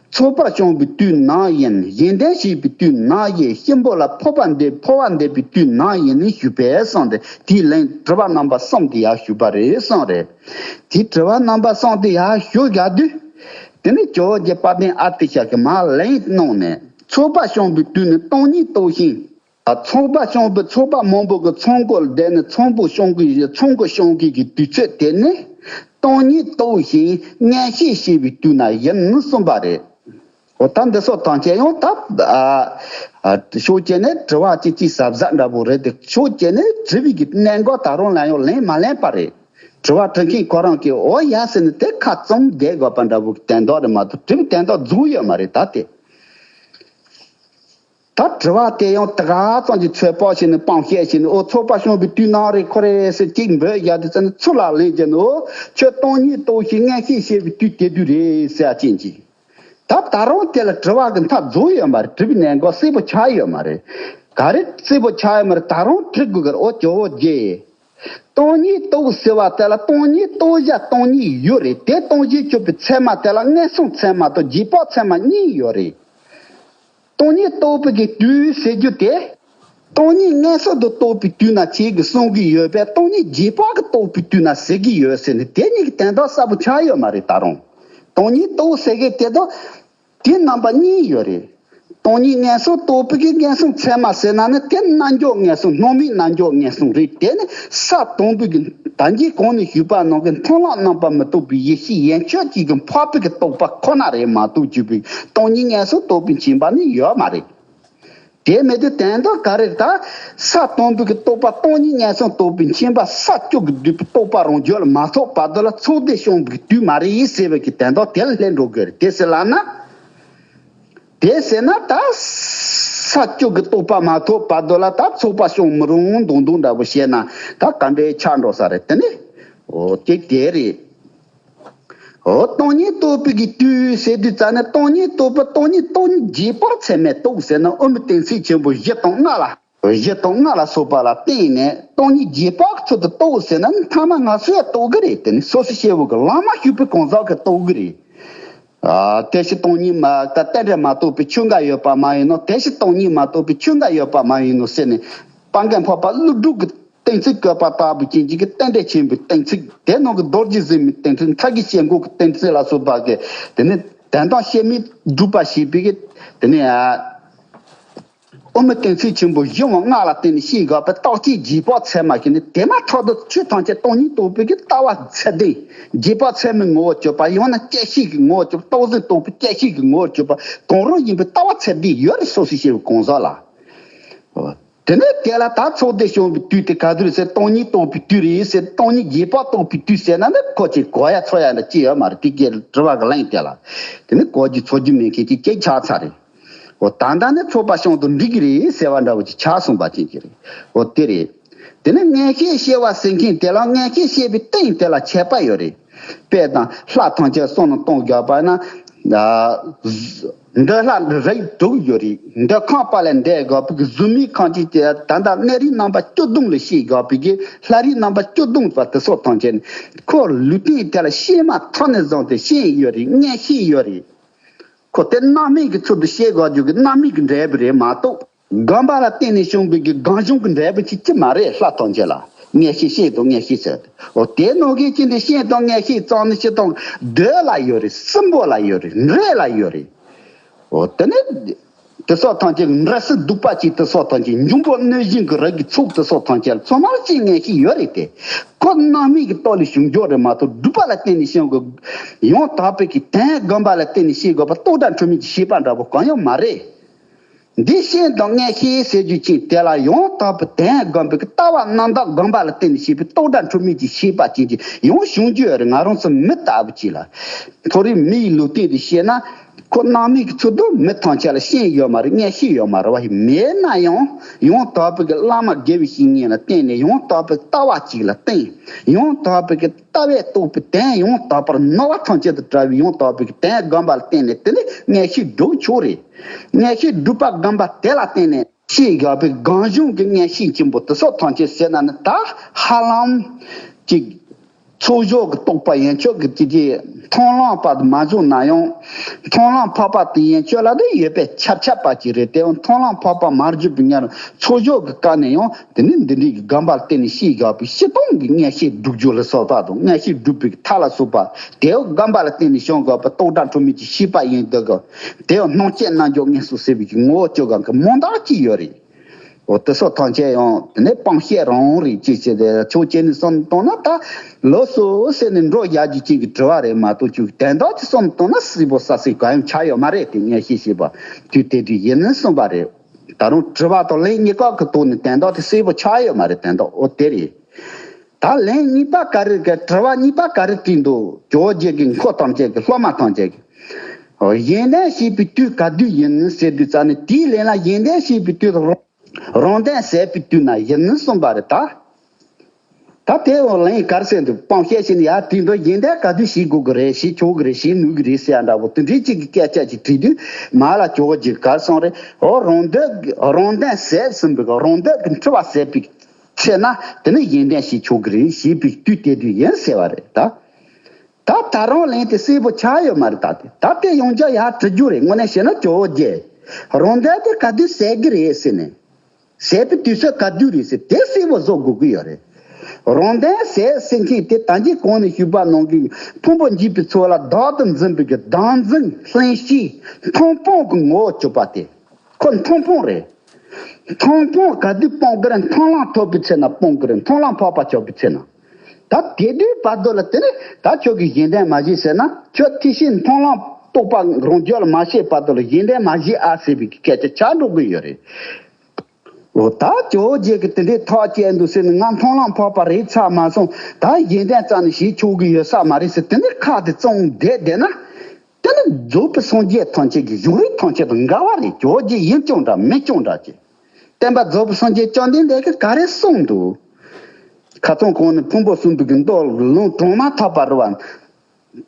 ཚོགས་པར་བྱོན་པའི་དུས་ནམ་ཡིན། གཞན་དོན་བྱེད་པའི་དུས་ནམ་ཡིན། གཤིན་པོ་ལ་འཕོ་བ་འདེབས། འཕོ་བ་འདེབས་པའི་དུས་ནམ་ཡིན་ནས་ཞུས་པས་གསུངས་ཏེ། དེའི་ལན་དྲི་བ་རྣམ་པ་གསུམ་དེ་ཡར་ཞུས་པ་རེད་གསུངས་རེད། དེའི་དྲི་བ་རྣམ་པ་གསུམ་དེ་ཡར་ཞུ་བཞག་དུས། དེ་ནས་ཇོ་བོ་རྗེ་དཔལ་ལྡན་ཨ་ཏི་ཤ་གིས་མར་ལན་གནང་ནས། ཚོགས་པ་བྱུང་བའི་དུས་ནི་སྟོང་ཉིད་རྟོགས་ཤིང་། ཚོགས་པ་བྱུང་བའི་ཚོགས་པ་མང་པོ་གི་ཚོགས་འགོ་བསྡད་ནས་ཚོགས་འགོ་བྱུང་གི་ཚོགས་འགོ་བྱུང་གི་གི་དུས་ཚོད་དེ་ནི་སྟོང་ཉིད་རྟོགས་ཤིང་མངོན་ཤེས་སྐྱེ་བའི་དུས་ན་ཡིན་གསུངས་པ་རེད། འོ་ད་འདི་སོགས་ཐམས་ཅད་ཡང་ད་ཨ་ཨ་ཕྱོགས་གཅིག་ནས་དྲི་བ་གཅིག་གཅིག་ཟབ་ཟབ་འདྲ་པོ་རེད་དེ། ཕྱོགས་གཅིག་ནས་དྲི་བའི་གི་གནད་འགག་ད་རུང་ལ་ཡང་ལན་མ་ལེན་པ་རེད། དྲི་བ་དྲི་མཁན་ཁོ་རང་གིས་འོ་ཡ་ཟེར་ནས་དེ་ཁ་བཙུམ་བསྡད་དགོས་པ་འདྲ་པོ་གི་དོན་དག་རེད་མ་གཏོགས་དྲི་བའི་དོན་དག་རྫོགས་ཡོད་མ་རེད་ད་དེ། ད་དྲི་བ་དེ་ཡང་ད་ག་ཙམ་གྱི་ཚོད་དཔག་བྱས་ནས་སྤང་བཤད་བྱས་ནས་འོ་ཚོགས་པ་བྱུང་བའི་དུས་ནང་རེད་ཁོ་རེ་ཟེར་གཅིག་འབོད་བཞག་དུས་ཙམ་ནས་ཚུར་ལ་ལན་བརྒྱབ་ནས་འོ་ཁྱོད་སྟོང་ཉིད་རྟོགས་ཤིང་མངོན་ཤེས་སྐྱེ་བའི་དུས་དེ་དུས་རེད་ཟེར་བ་ཅན་གྱིས། ད་ད་རུང་དེ་ལ་དྲི་བ་གི་མཐའ་རྫོགས་ཡོད་མ་རེད། དྲི་བའི་གནད་འགག་གསལ་པོ་ཆགས་ཡོད་མ་རེད། ག་རེ་གསལ་པོ་ཆགས་ཡོད་མ་རེད། ད་རུང་དྲི་དགོས་གི་རེད། འོ་ཇོ་བོ་རྗེ། སྟོང་ཉིད་རྟོགས་ཟེར་བ་དེ་ལ་སྟོང་ཉིད་རྟོགས་བྱ་སྟོང་ཉིད་ཡོད་རེད། དེ་སྟོང་བྱེད་སྤྱོད་པའི་ཚད་མ་དེ་ལ་མངོན་སུམ་ཚད་མ་དང་རྗེས་དཔག་ཚད་མ་གཉིས་ཡོད་རེད། སྟོང་ཉིད་རྟོགས་པའི་གི་དུས་ཟེར་རྒྱུ་དེ། སྟོང་ཉིད་མངོན་སུམ་དུ་རྟོགས་པའི་དུས་ན་ཁྱེད་ཀྱིས་གསུང་གི་ཡོད་པས་སྟོང་ཉིད་རྗེས་དཔག་གི་རྟོགས་པའི་དུས་ན་ཟེར་གྱི་ཡོད་ཟེར་ནས་དེ་གཉིས་ཀྱི་དོན་དག་གསལ་པོ་ཆགས་ཡོད་མ་རེད་ད་རུང་། སྟོང་ཉིད་རྟོགས་ཟེར་གི་དེ་དང་། དེ་རྣམ་པ་གཉིས་ཡོད་རེད། སྟོང་ཉིད་མངོན་སུམ་རྟོགས་པའི་གི་མངོན་སུམ་ཚད་མ་ཟེར་ན་ནི་དེ་རྣལ་འབྱོར་མངོན་སུམ་སྣང་མེད་རྣལ་འབྱོར་མངོན་སུམ་རེད། དེ་ནི་ས་དང་པོའི་གི་ད་གིན་གོང་ནས་ཞུས་པ་ནང་གི་མཐོང་ལམ་རྣམ་པར་མི་རྟོག་པའི་ཡེ་ཤེས་ཡན་ཆོད་ཅིག་གི་འཕགས་པའི་གི་རྟོག་པ་ཁོ་ན་རེད་མ་གཏོགས་གྱུར་པའི་སྟོང་ཉིད་མངོན་སུམ་རྟོགས་པའི་མཁྱེན་པ་ནི་ཡོད་མ་རེད། དེ་མེད་དུས་དོན་དག་ག་རེ་ད། ས་དང་པོའི་གི་རྟོག་པ་སྟོང་ཉིད་མངོན་སུམ་རྟོགས་པའི་མཁྱེན་པ་ས་བཅུ་གི་བསྡུས་པའི་རྟོག་པ་རང་རྒྱུད་ལ་མ་ཐོབ་བར་དུ་ལ་ཚོགས་སྡེ་བྱུང་བའི་དུས་མ་རེད་ཟེར་བའི་གི་དོན་དག་དེ་ལ་སླེབས་འགྲོ་དགོས་རེད། དེ་ཟེར་ལབ་ན། དེ་ཟེར་ན་ད། ས་བཅུ་གི་རྟོག་པ་མ་ཐོབ་བར་དུ་ལ་ད་ཚོགས་པ་བྱུང་མི་རུང་མདོག་མདོག་འདྲ་པོ་བཤད་ན་ད་ག་འདྲའི་ཆགས་འགྲོ་ས་རེད། དེ་ནི། འོ་དེ་དེ་རེད། འོ་སྟོང་ཉིད་རྟོགས་པའི་གི་དུས་ཟེར་དུས་ཙ་ནས་སྟོང་ཉིད་རྟོགས་པ་སྟོང་ཉིད་སྟོང་ཉིད་རྗེས་དཔག་ཚད་མས་རྟོགས་ཟེར་ན་དབུ་མའི་གཏན་ཚིགས་ཆེན་པོ་བཞི་དང་ལྔ་ལ། བཞི་དང་ལྔ་ལ་སོགས་པ་ལ་བརྟེན་ནས་སྟོང་ཉིད་རྗེས་དཔག་ཚུལ་དུ་རྟོགས་ཟེར་ན་ཐ་མ་ང་ཚོས་ཡང་རྟོགས་གི་རེད། དེ་ནི་སོ་སོ་སྐྱེ་བོ་གི་ལམ་མ་ཞུགས་པའི་གང་ཟག་གིས་རྟོགས་གི་རེད། ཨ་དེ་ཕྱིར་སྟོང་ཉིད་མ་ད་རྟེན་འབྲེལ་མ་གཏོགས་པའི་ཆོས་འགའ་ཡོད་པ་མ་ཡིན་ནོ། དེ་ཕྱིར་སྟོང་ཉིད་མ་གཏོགས་པའི་ཆོས་འགའ་ཡོད་པ་མ་ཡིན་ནོ་ཟེར་ནས་སྤང་མཁན་འཕགས་པ་ཀླུ་སྒྲུབ་ཀྱི་གཏན་ཚིགས་བཀོད་པ་ལྟ་བུ་ཅན་གྱི་གཏན་འབྲེལ་ཆེན་པོའི་གཏན་ཚིགས་དེ་ནང་གི་རྡོ་རྗེ་ཟེར་མའི་གཏན་ཚིགས་མཐའ་བཞི་ཤེས་འགོག་གི་གཏན་ཚིགས་ལ་སོགས་པ་གི་དེ་ནི་དོན་དམ་དཔྱད་མེད་སྒྲུབ་པ་ཞེས་པའི་གི་དེ་ནི་ཨ་དབུ་མའི་གཏན་ཚིགས་ཆེན་པོ་བཞི་བོ་ལྔ་ལ་བརྟེན་ནས་ཤེས་དགོས་པའི་རྟག་གཅིག་རྗེས་དཔག་ཚད་མ་ཞིག་ནི་དེ་མ་ཐག་ཏུ་ཆོས་ཐམས་ཅད་སྟོང་ཉིད་རྟོགས་པའི་གི་ལྟ་བ་ཚད་ལྡན། རྗེས་དཔག་ཚད་མའི་ངོ་བོར་གྱུར་པ་ཡང་ན་བཅད་ཤེས་ཀྱི་ངོ་བོར་གྱུར་པ་རྟག་འཛིན་རྟོགས་པའི་བཅད་ཤེས་ཀྱི་ངོ་བོར་གྱུར་པ་གང་རུང་ཡིན་པའི་ལྟ་བ་ཚད་ལྡན་ཡོད་རེད། སོ་སོའི་སྐྱེ་བོ་གང་ཟག་ལ། དེ་ནས་དེ་ལ་ད་ཚོགས་སྡེ་བྱུང་བའི་དུས་དེ་ག་དུས་རེད་ཟེར། སྟོང་ཉིད་རྟོགས་པའི་དུས་རེད་ཟེར། སྟོང་ཉིད་རྗེས་དཔག་རྟོགས་པའི་དུས་ཟེར་ན་ནི་ཁོ་ཅིག་གོ་ཡ་ཚོར་ཡ་འདྲ་ཅི་ཡོད་མ་རེད། དེ་སྐད་དྲི་བ་གི་ལན་དེ་ལ་དེ་ནི་གོ་རྒྱུ་ཚོར་རྒྱུ་མེད་མཁན་ཅིག་ཅིག་ཆགས་ཚར་རེད། འོ་ད་ལྟ་ནི་ཚོགས་པ་བྱུང་དང་འགྲིག་གི་རེད་ཟེར་བ་འདྲ་བོ་ཅིག་ཆགས་སོང་པ་ཅན་ཅིག་རེད། འོ་དེ་རེད། དེ་ནི་མངོན་ཤེས་སྐྱེ་བ་ཟེར་མཁན་དེ་ལ་མངོན་ཤེས་སྐྱེ་བའི་རྟེན་དེ་ལ་ཁྱད་པར་ཡོད་རེད། དཔེ་དང་ལྷ་ཐམས་ཅད་བསམ་བློ་གཏོང་དགོས་པ་ན། འདི་ལྷ་རིགས་དྲུག་ཡོད་རེད། འདི་ཁང་པ་ལས་འདས་དགོས་པའི་གཟུགས་མེད་ཁང་ཅིག་དེ་ད་ལྟ་གནས་རིགས་རྣམ་པ་བཅུ་བདུན་ལ་ཤེས་དགོས་པའི་གི་ལྷ་རིགས་རྣམ་པ་བཅུ་བདུན་པ་དེ་སོགས་ཐམས་ཅད་ནི་ཁོ་ལུས་རྟེན་དེ་ལ་ཤེས་མ་ཐག་ནས་བཟུང་སྟེ་ཤེས་ཡོད་རེད། མངོན་ཤེས་ཡོད་རེད། ཁོ་དེ་སྣང་མེད་ཀྱི་ཚུལ་དུ་ཤེས་དགོས་རྒྱུ་གི་སྣང་མེད་ཀྱི་འབྲས་བུ་རེད་མ་གཏོགས། སྒོམ་པ་ལ་བརྟེན་ནས་བྱུང་བའི་གི་སྒོམ་བྱུང་གི་འབྲས་བུ་ཅིག་ཅི་མ་རེད། ལྷ་ཐམས་ཅད་ལ་མངོན་ཤེས་ཤེས་དང་མངོན་ཤེས་ཟེར་ཏེ། འོ་དེ་ནང་གི་ཅི་འདི་ཤེས་དང་མངོན་ཤེས་ཙམ་ནི་ཅི་དང་འདོད་ལ་ཡོད་རེད། སྲིན་པོ་ལ་ཡོད་རེད། འདྲེ་ལ་ཡོད་རེད། འོ་དེ་ནི་དེ་སོགས་ཐམས་ཅད་འདྲེ་སྲིན་གདུག་པ་ཅན་དེ་སོགས་ཐམས་ཅད་འབྱུང་པོ་གནོད་སྦྱིན་གྱི་རིགས་ཀྱི་ཚོགས་དེ་སོགས་ཐམས་ཅད་ལ་ཚང་མར་ཅི་མངོན་ཤེས་ཡོད་རེད་དེ། ཁོ་སྣང་མེད་ཀྱི་སྟོབས་ལས་བྱུང་རྒྱུ་རེད་མ་གཏོགས་སྒྲུབ་པ་ལ་བརྟེན་ནས་བྱུང་གི་ཡང་དག་པའི་གི་དོན་སྒོམ་པ་ལ་བརྟེན་ནས་ཤེས་དགོས་པ་རྟོག་སྒྲ་འཁྲུལ་མེད་ཀྱི་ཤེས་པ་འདྲ་པོ་གང་ཡང་མ་རེད། འདི་ཤེས་དང་མངོན་ཤེས་ཟེར་རྒྱུ་ཅན་དེ་ལ་ཡང་དག་པའི་དོན་སྒོམ་པའི་ལྟ་བ་རྣམ་དག་སྒོམ་པ་ལ་བརྟེན་ནས་བྱས་པའི་རྟོག་སྒྲ་འཁྲུལ་མེད་ཀྱི་ཤེས་པ་ཅན་གྱི་ཡང་བྱུང་རྒྱུ་ཡོད་རེད། ང་རང་ཚོ་མི་ལྟ་བུ་ཅིག་ལ། མཐོ་རིམ་མི་ཡི་ལུས་རྟེན་དུ་བཤད་ན། ཁོ་སྣང་མེད་ཀྱི་ཚུལ་དུ་མི་ཐམས་ཅད་ལ་ཤེས་ཡོད་མ་རེད། མངོན་ཤེས་ཡོད་མ་རེད་བ། མེད་ན་ཡང་ཡང་དག་པའི་གི་བླ་མ་དགེ་བའི་བཤེས་གཉེན་ལ་བརྟེན་ནས་ཡང་དག་པའི་ལྟ་བ་ཅིག་ལ་བརྟེན། ཡང་དག་པའི་གི་ལྟ་བས་རྟོགས་པའི་དོན་ཡང་དག་པར་ནོར་བ་ཐམས་ཅད་དང་བྲལ་བའི་ཡང་དག་པའི་གི་དོན་སྒོམ་པ་ལ་བརྟེན་ནས་དེ་ནི་མངོན་ཤེས་སྒྲུབ་ཆོག་རེད། མངོན་ཤེས་སྒྲུབ་པ་སྒོམ་པ་དེ་ལ་བརྟེན་ནས་ཤེས་དགོས་པའི་སྒོམ་བྱུང་གི་མངོན་ཤེས་ཆེན་པོ་དེ་སོགས་ཐམས་ཅད་ཟེར་ན་ནི་ད་ཧ་ལམ་ཅིག་ ཚོགས་ཞོག་གི་རྟོགས་པ་ཡན་ཆོད་ཀྱི་ཅི་ཅི་མཐོང་ལམ་བར་དུ་མ་འཇོག་ན་ཡང་། མཐོང་ལམ་འཕགས་པ་དེ་ཡན་ཆོད་ལ་དེ་ཡོད་པའི་ཁྱབ་ཁྱབ་པ་ཅིག་རེད། དེ་ཡང་མཐོང་ལམ་འཕགས་པ་མར་གྱུར་པའི་ཉར་ཚོགས་ཞོག་གི་བཀའ་ནས་ཡང་དེ་ནི་འདི་འདྲའི་གི་སྒོམ་པ་ལ་བརྟེན་ནས་ཤེས་དགོས་པའི་སྤྱིར་བཏང་གི་མངོན་ཤེས་སྒྲུབ་རྒྱུ་ལ་སོགས་པ་དང་མངོན་ཤེས་སྒྲུབ་པའི་མཐའ་ལ་སོགས་པ་དེ་ཡང་སྒོམ་པ་ལ་བརྟེན་ནས་བྱུང་དགོས་པའི་རྟོག་བྲལ་འཁྲུལ་མེད་ཀྱི་ཤེས་པ་ཡིན་འདོད་དགོས། དེ་ཡང་སྣང་བཅས་རྣལ་འབྱོར་མངོན་སུམ་གསལ་བའི་གི་ངོ་བོ་བཅུ་གང་གི་མང་དག་ཅིག་ཡོད་རེད། འོ་དེ་སོགས་ཐམས་ཅད་ཡང་དེ་ནས་སྤང་བཤད་རང་རེད་ཅེས་བྱས་ཏེ་ཕྱོགས་གཅིག་ནས་བསམ་བཏང་ན་ད་ལོགས་སུ་ཟེར་ནས་འགྲོ་ཡག་གི་ཅིག་གི་དྲི་བ་རེད་མ་གཏོགས་ཅིག་དོན་དག་ཅིག་བསམ་བཏང་ན་སྲིད་པ་ས་སྲིད་གང་ཡང་ཆགས་ཡོད་མ་རེད། དེ་ངས་ཤེས་ཤེས་པ་དུས་དེ་དུས་ཡིན་ནི་གསུངས་པ་རེད། ད་རུང་དྲི་བ་དང་ལན་གཉིས་ཀ་གི་ཐོག་ནས་དོན་དག་དེ་སྲིད་པ་ཆགས་ཡོད་མ་རེད། དོན་དག་འོ་དེ་རེད། ད་ལན་གཉིས་པ་ག་རེ་གི་དྲི་བ་གཉིས་པ་ག་རེ་དྲིས་འདུག་ཇོ་བོ་རྗེ་གི་འཁོར་ཐམས་ཅད་ཀྱི་སློབ་མ་ཐམས་ཅད་ཀྱི། གཞན་དོན་བྱེད་པའི་དུས་ག་དུས་ཡིན་ཟེར་དུས་ཙ་ནས་དེའི་ལན་ལ་གཞན་དོན་བྱེད་པའི་དུས་རང་རང་དོན་ཟད་པའི་དུས་ན་ཡིན་གསུངས་པ་རེད་ད། ད་དེའི་འོག་ལན་ག་རེ་ཟེར་འདུག་སྤང་བཤད་བྱས་ནས་ཡར་དྲིས་འདུག་གཞན་དོན་ག་དུས་བྱེད་དགོས་ཀྱི་རེད། བྱེད་ཆོག་གི་རེད། བྱེད་ནུས་ཀྱི་རེད་ཟེར་ཡ་འདྲ་པོ་དེ་འདྲའི་གཅིག་གི་སྐད་ཆ་ཅིག་དྲིས་དུས་མ་ལ་ཇོ་བོ་རྗེ་ག་རེ་གསུངས་རེད། འོ་རང་དོན་རང་དོན་ཟད་ཟིན་པའི་རང་དོན་གྱི་འཁྲུལ་བ་ཟད་པའི་ཚེ་ན་དེ་ནི་གཞན་དོན་བྱེད་ཆོག་གི་རེད། བྱེད་པའི་དུས་དེ་དུས་ཡིན་ཟེར་བ་རེད་ད། ད་ད་རུང་ལན་དེ་གསལ་པོ་ཆགས་ཡོད་མ་རེད་ད། དེ་ད་དེ་ཡང་བསྐྱར་ཡར་དྲི་རྒྱུ་རེད། དངོས་གནས་བཤད་ན་ཇོ་བོ་རྗེ་རང་དོན་དེ་ག་དུས་ཟད་ཀྱི་རེད་ཟེར་ནས། ཟད་པའི་དུས་ཚོད་ག་དུས་རེད་ཟེར་དེ་གསལ་པོ་བཟོ་དགོས་ཀྱི་ཡོད་རེད། རང་དོན་ཟད་ཟེར་མཁན་དེ་ད་གིན་གོང་ནས་ཞུས་པ་ནང་གི་ཕུང་པོ་འཇིག་པའི་ཚོགས་ལ་བདག་ཏུ་འཛིན་པའི་གི་བདག་འཛིན་གླེན་གཤེར་མཐོང་སྤང་གི་ངོ་བོ་གྱུར་པ་དེ། ཁོ་མཐོང་སྤང་རེད། མཐོང་སྤང་ག་དུས་སྤང་གི་རེད། མཐོང་ལམ་ཐོབ་པའི་ཚེ་ན་སྤང་གི་རེད། མཐོང་ལམ་འཕགས་པ་ཆགས་པའི་ཚེ་ན། ད་དེ་དུས་བར་དོ་ལ་དེ་ནི་ད་ཁྱོད་ཀྱིས་གཞན་དོན་མ་བྱེད་ཟེར་ན་ཁྱོད་ཐེག་ཆེན་མཐོང་ལམ་རྟོགས་པ་རང་རྒྱུད་ལ་མ་སྐྱེས་བར་དོ་ལ་གཞན་དོན་མ་བྱེད་ཨ་ཟེར་བའི་སྐད་ཆ་ཆགས་འགྲོ་གི་ཡོད་རེད། འོ་ད་ཇོ་བོ་རྗེ་གིས་དེ་འདྲའི་ཐག་བཅད་འདུག་ཟེར་ནས་ང་མཐོང་ལམ་འཕགས་པ་རེད་ཚར་མ་སོང་། ད་གཞན་དོན་རྩ་ནས་བྱེད་ཆོག་གི་ཡོད་ས་མ་རེད་ཟེར་དེ་འདྲའི་ཁ་དེ་བཙུམས་བསྡད་བསྡད་ན། དེ་ནི་རྫོགས་པའི་སངས་རྒྱས་ཐམས་ཅད་ཀྱི་གཞུང་རིགས་ཐམས་ཅད་དང་འགལ་བ་རེད། ཇོ་བོ་རྗེ་ཡིན་ཀྱང་འདྲ་མིན་ཀྱང་འདྲ་ཅེས། བསྟན་པ་རྫོགས་པའི་སངས་རྒྱས་བཅོམ་ལྡན་འདས་ཀྱིས་ག་རེ་གསུངས་འདུག་ཁ་སང་གོང་ནས་ཕུང་པོ་གསུམ་པོའི་གི་མདོ་ལུང་དྲངས་མ་ཐག་པ་རེད་བ།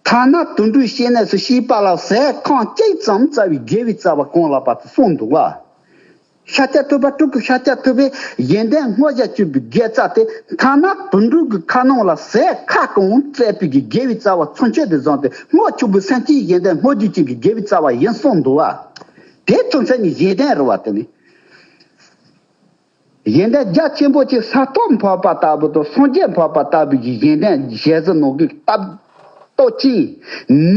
ཐ་ན་དུད་འགྲོའི་སྐྱེ་གནས་སུ་སྐྱེས་པ་ལ་ཟས་ཁམ་གཅིག་ཙམ་བཙལ་བའི་དགེ་བའི་རྩ་བ་གང་ལགས་པ་དེ་གསུངས་འདུག་བ། ཤཱཀྱ་ཐུབ་པ་སྤྲུལ་སྐུ་ཤཱཀྱ་ཐུབ་པས་གཞན་དོན་བསྔོ་བྱ་སྤྱོད་པའི་དགེ་རྩ་དེ་ཐ་ན་དུད་འགྲོ་གི་ཁ་ནང་ལ་ཟས་ཁ་གང་བཙལ་བའི་གི་དགེ་བའི་རྩ་བ་ཚུན་ཆད་དུ་བཟུང་སྟེ་བསྔོ་ཆོག་པའི་སེམས་ཅན་གཞན་དོན་བསྔོ་རྒྱུ་ཅན་གྱི་དགེ་བའི་རྩ་བ་ཡིན་གསུངས་འདུག་བ། དེ་ཚུན་ཚད་ནི་གཞན་དོན་རེད་བ་དེ་ནི། གཞན་དོན་རྒྱ་ཆེན་པོ་ཆེ་ས་ཐོབ་འཕགས་པ་ལྟ་བུ་དང་སངས་རྒྱས་འཕགས་པ་ལྟ་བུ་གི་གཞན་དོན་ཞལ་ཟས་ནོར་གྱི་སྟོབས་ལྟོ་ཅན་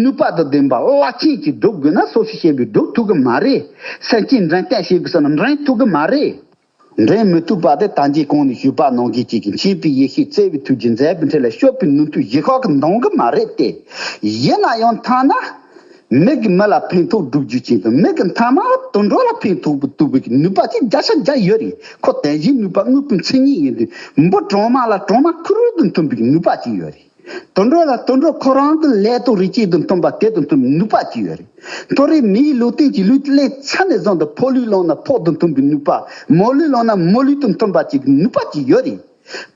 ནུས་པ་དང་ལྡན་པ་རླབས་ཆེན་ཅིག་སྒྲུབ་དགོས་ན་སོ་སོས་བྱས་པས་སྒྲུབ་ཐུབ་ཀྱི་མ་རེད། སེམས་ཅན་འདྲེན་སྟངས་ཤེས་དགོས་ཟེར་ན་འདྲེན་ཐུབ་ཀྱི་མ་རེད། འདྲེན་མི་ཐུབ་པ་དེ་ད་གིན་གོང་ནས་ཞུས་པ་ནང་བཞིན་གཅིག་གིས་མཁྱེན་པའི་ཡེ་ཤེས་བརྩེ་བའི་ཐུགས་རྗེ་མཛད་པའི་འཕྲིན་ལས་སྤྱོད་པའི་ནུས་མཐུ་ཞེ་དྲག་གི་འདང་གི་མ་རེད་དེ། ཡིན་ན་ཡང་ཐ་ན། མི་གིས་མི་ལ་ཕན་ཐོགས་སྒྲུབ་རྒྱུ་ཅན་དང་མི་གིས་མཐའ་མ་དུད་འགྲོ་ལ་ཕན་ཐོགས་པའི་ཐུབ་པའི་ནུས་པ་ཅིག་བརྒྱ་ཆ་བརྒྱ་ཡོད་རེད། ཁོ་དོན་གཞིའི་ནུས་པ་དངོས་པོའི་མཚན་ཉིད་ཡིན་དུས་འབུ་གྲོག་མ་ལ་གྲོག་མ་ཁུར་དུ་མཐུན་པའི་ནུས་པ་ཅིག་ཡོད་རེད། དུད་འགྲོ་ལ་དུད་འགྲོ་ཁོ་རང་གི་ལས་དང་རིགས་གཅིག་དང་མཐུན་པ་དེ་དང་མཐུན་པའི་ནུས་པ་ཅིག་ཡོད་རེད། མཐོ་རིས་མིའི་ལུས་རྟེན་གྱི་ལུས་ལས་ཚ་ནས་བཟུང་སྟེ་ཕོ་ལུས་བླངས་ན་ཕོ་དང་མཐུན་པའི་ནུས་པ། མོ་ལུས་བླངས་ན་མོ་ལུས་དང་མཐུན་པ་ཅིག་གི་ནུས་པ་ཅིག་ཡོད་རེད།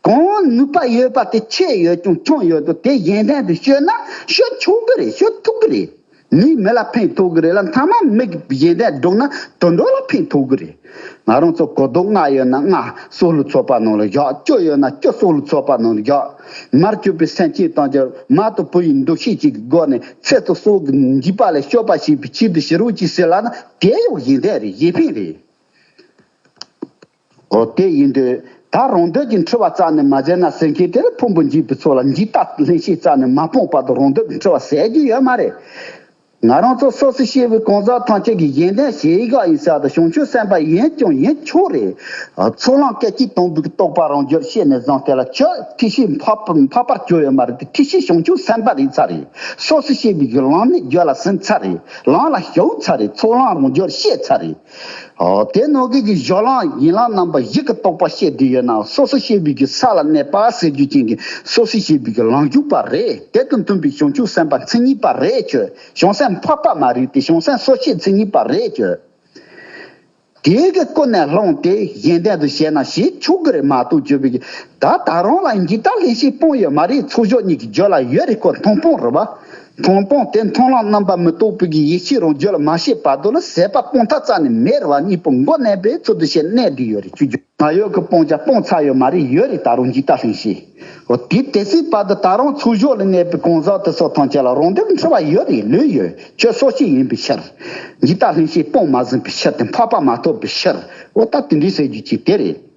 གང་ནུས་པ་ཡོད་པ་དེ་ཆེ་ཡོད་ཀྱང་ཆུང་ཡོད་ཀྱང་དེ་གཞན་དོན་དུ་སྤྱོད་ན་སྤྱོད་ཆོག་གི་རེད། སྤྱོད་ཐུབ་ཀྱི་རེད། མིས་མི་ལ་ཕན་ཐོགས་ཀྱི་རེད་ལ་མཐའ་མ་མི་གི་གཞན་དོན་སྒྲུབ་ན་དུད་འགྲོ་ལ་ཕན་ཐོགས་ཀྱི་རེད། ང་རང་ཚོ་གོ་རྟོགས་ལྔ་ཡོད་ན་ལྔ་སྲོག་ལུས་ཚོགས་པ་ནང་ལ་བཞག་བཅུ་ཡོད་ན་བཅུ་སྲོག་ལུས་ཚོགས་པ་ནང་ལ་བཞག་མར་གྱུར་པའི་སེམས་ཅན་ཐམས་ཅད་མ་དང་བུ་ཡི་འདུ་ཤེས་ཅིག་གི་སྒོ་ནས་ཚེ་དང་སྲོག་གི་འཇིགས་པ་ལས་སྐྱོབ་པ་བྱེད་པའི་ཆེད་དུ་ཕྱི་རོལ་གྱི་ཟེར་ལ་ན་དེ་ཡང་གཞན་དོན་རེད། གཞན་ཕན་རེད། འོ་དེ་ཡིན་དུས་ད་རང་འདོད་ཀྱི་འཁྲུལ་བ་རྩ་ནས་མ་བྱས་ན་ཟེར་མཁན་དེ་ལ་ཕུང་པོ་འཇིག་པའི་ཚོགས་ལ་འཇིག་ལྟ་གླེན་གཤེར་རྩ་ནས་མ་སྤངས་བར་དུ་རང་འདོད་ཀྱི་འཁྲུལ་བ་ཟད་རྒྱུ་ཡོད་མ་རེད། ང་རང་ཚོ་སོ་སོ་སྐྱེ་བོའི་གང་ཟག་ཐམས་ཅད་ཀྱི་གཞན་དོན་བྱེད་དགོས་ཡིན་ས་དང་བྱང་ཆུབ་སེམས་དཔའ་ཡིན་ཀྱང་ཡིན་ཆོག་རེད། ཚོགས་ལམ་སྐད་ཅིག་དང་པོའི་རྟོགས་པ་རང་རྒྱུད་ཤེས་ནས་བཟུང་སྟེ་ལ་ཁྱོད་ཐེག་ཆེན་འཕགས་པ་འཕགས་པར་གྱུར་ཡོད་མ་རེད་དེ་ཐེག་ཆེན་བྱང་ཆུབ་སེམས་དཔའ་རེད་ཚར་རེད། སོ་སོ་སྐྱེ་བོའི་གི་ལམ་ནས་རྒྱུད་ལ་ཟིན་ཚར་རེད། ལམ་ལ་ཞུགས་ཚར་རེད། ཚོགས་ལམ་རང་རྒྱུད་ཤེས་ཚར་རེད། ཨོ། དེ་ནང་གི་གི་སྦྱོར་ལམ་ཡན་ལག་རྣམ་པ་བཞི་གི་རྟོགས་པ་བཤད་དུས་ཡོད་ན་སོ་སོ་སྐྱེ་བོའི་གི་ས་ལ་གནས་པ་ཟེར་རྒྱུ་ཅན་གི་སོ་སོ་སྐྱེ་བོའི་གི་ལམ་ཞུགས་པ་རེད། དེ་དང་མཐུན་པའི་བྱང་ཆུབ་སེམས་དཔའ་མཚན་ཉིད་པ་རེད་ཁྱོད། བྱང་སེམས་འཕགས་པ་མ་རེད་དེ་བྱང་སེམས་སོ་སྐྱེ་མཚན་ཉིད་པ་རེད་ཁྱོད། དེ་གི་ཀུན་ནས་བསླངས་ཏེ་གཞན་དོན་དུ་བྱས་ན་བྱེད་ཆོག་གི་རེད་མ་གཏོགས་བརྗོད་པའི་གི་ད་ད་རང་ལ་འཇིག་ལྟ་གླེན་གཤེར་སྤོང་ཡོད་མ་རེད། ཚོགས་ཞོག་གཉིས་ཀྱི་རྒྱུད་ལ་ཡོད་རེད་ཁོ་མཐོང་སྤང་རེད་བ། མཐོང་སྤང་དེ་མཐོང་ལམ་རྣམ་པ་མི་རྟོག་པའི་གི་ཡེ་ཤེས་རང་རྒྱུད་ལ་མ་སྐྱེས་བར་དུ་ལ་ཟད་པ་སྤང་ཐབས་རྩ་ནས་མེད་རེད་བ། གཉིས་པོ་མགོ་གནས་པའི་ཚུལ་དུ་བཤད་གནས་འདི་ཡོད་རེད། བཅུ་བརྒྱད་ང་ཡོད་ཀྱི་སྤང་བྱ་སྤང་ཚར་ཡོད་མ་རེད། ཡོད་རེད། ད་རུང་འཇིག་ལྟ་ལྷིང་བྱེད། འོ་དེ་དེ་སྲིད་བར་དུ་ད་རུང་ཚུར་ཞོག་ལ་གནས་པའི་གང་ཟག་དེ་ཚོ་ཐམས་ཅད་ལ་རང་སྡེ་གི་འཁྲུལ་བ་ཡོད་རེད། ལོས་ཡོད། ཁྱོད་སོ་སྐྱེ་ཡིན་པའི་ཕྱིར། འཇིག་ལྟ་ལྷིང་བྱེད་སྤང་མ་ཟིན་པའི་ཕྱིར་ཏེ། འཕགས་པ་མ་ཐོབ་པའི་ཕྱིར། འོ་ད་དེ་འདྲའི་ཟེར་རྒྱུ་ཅིག་དེ་རེད།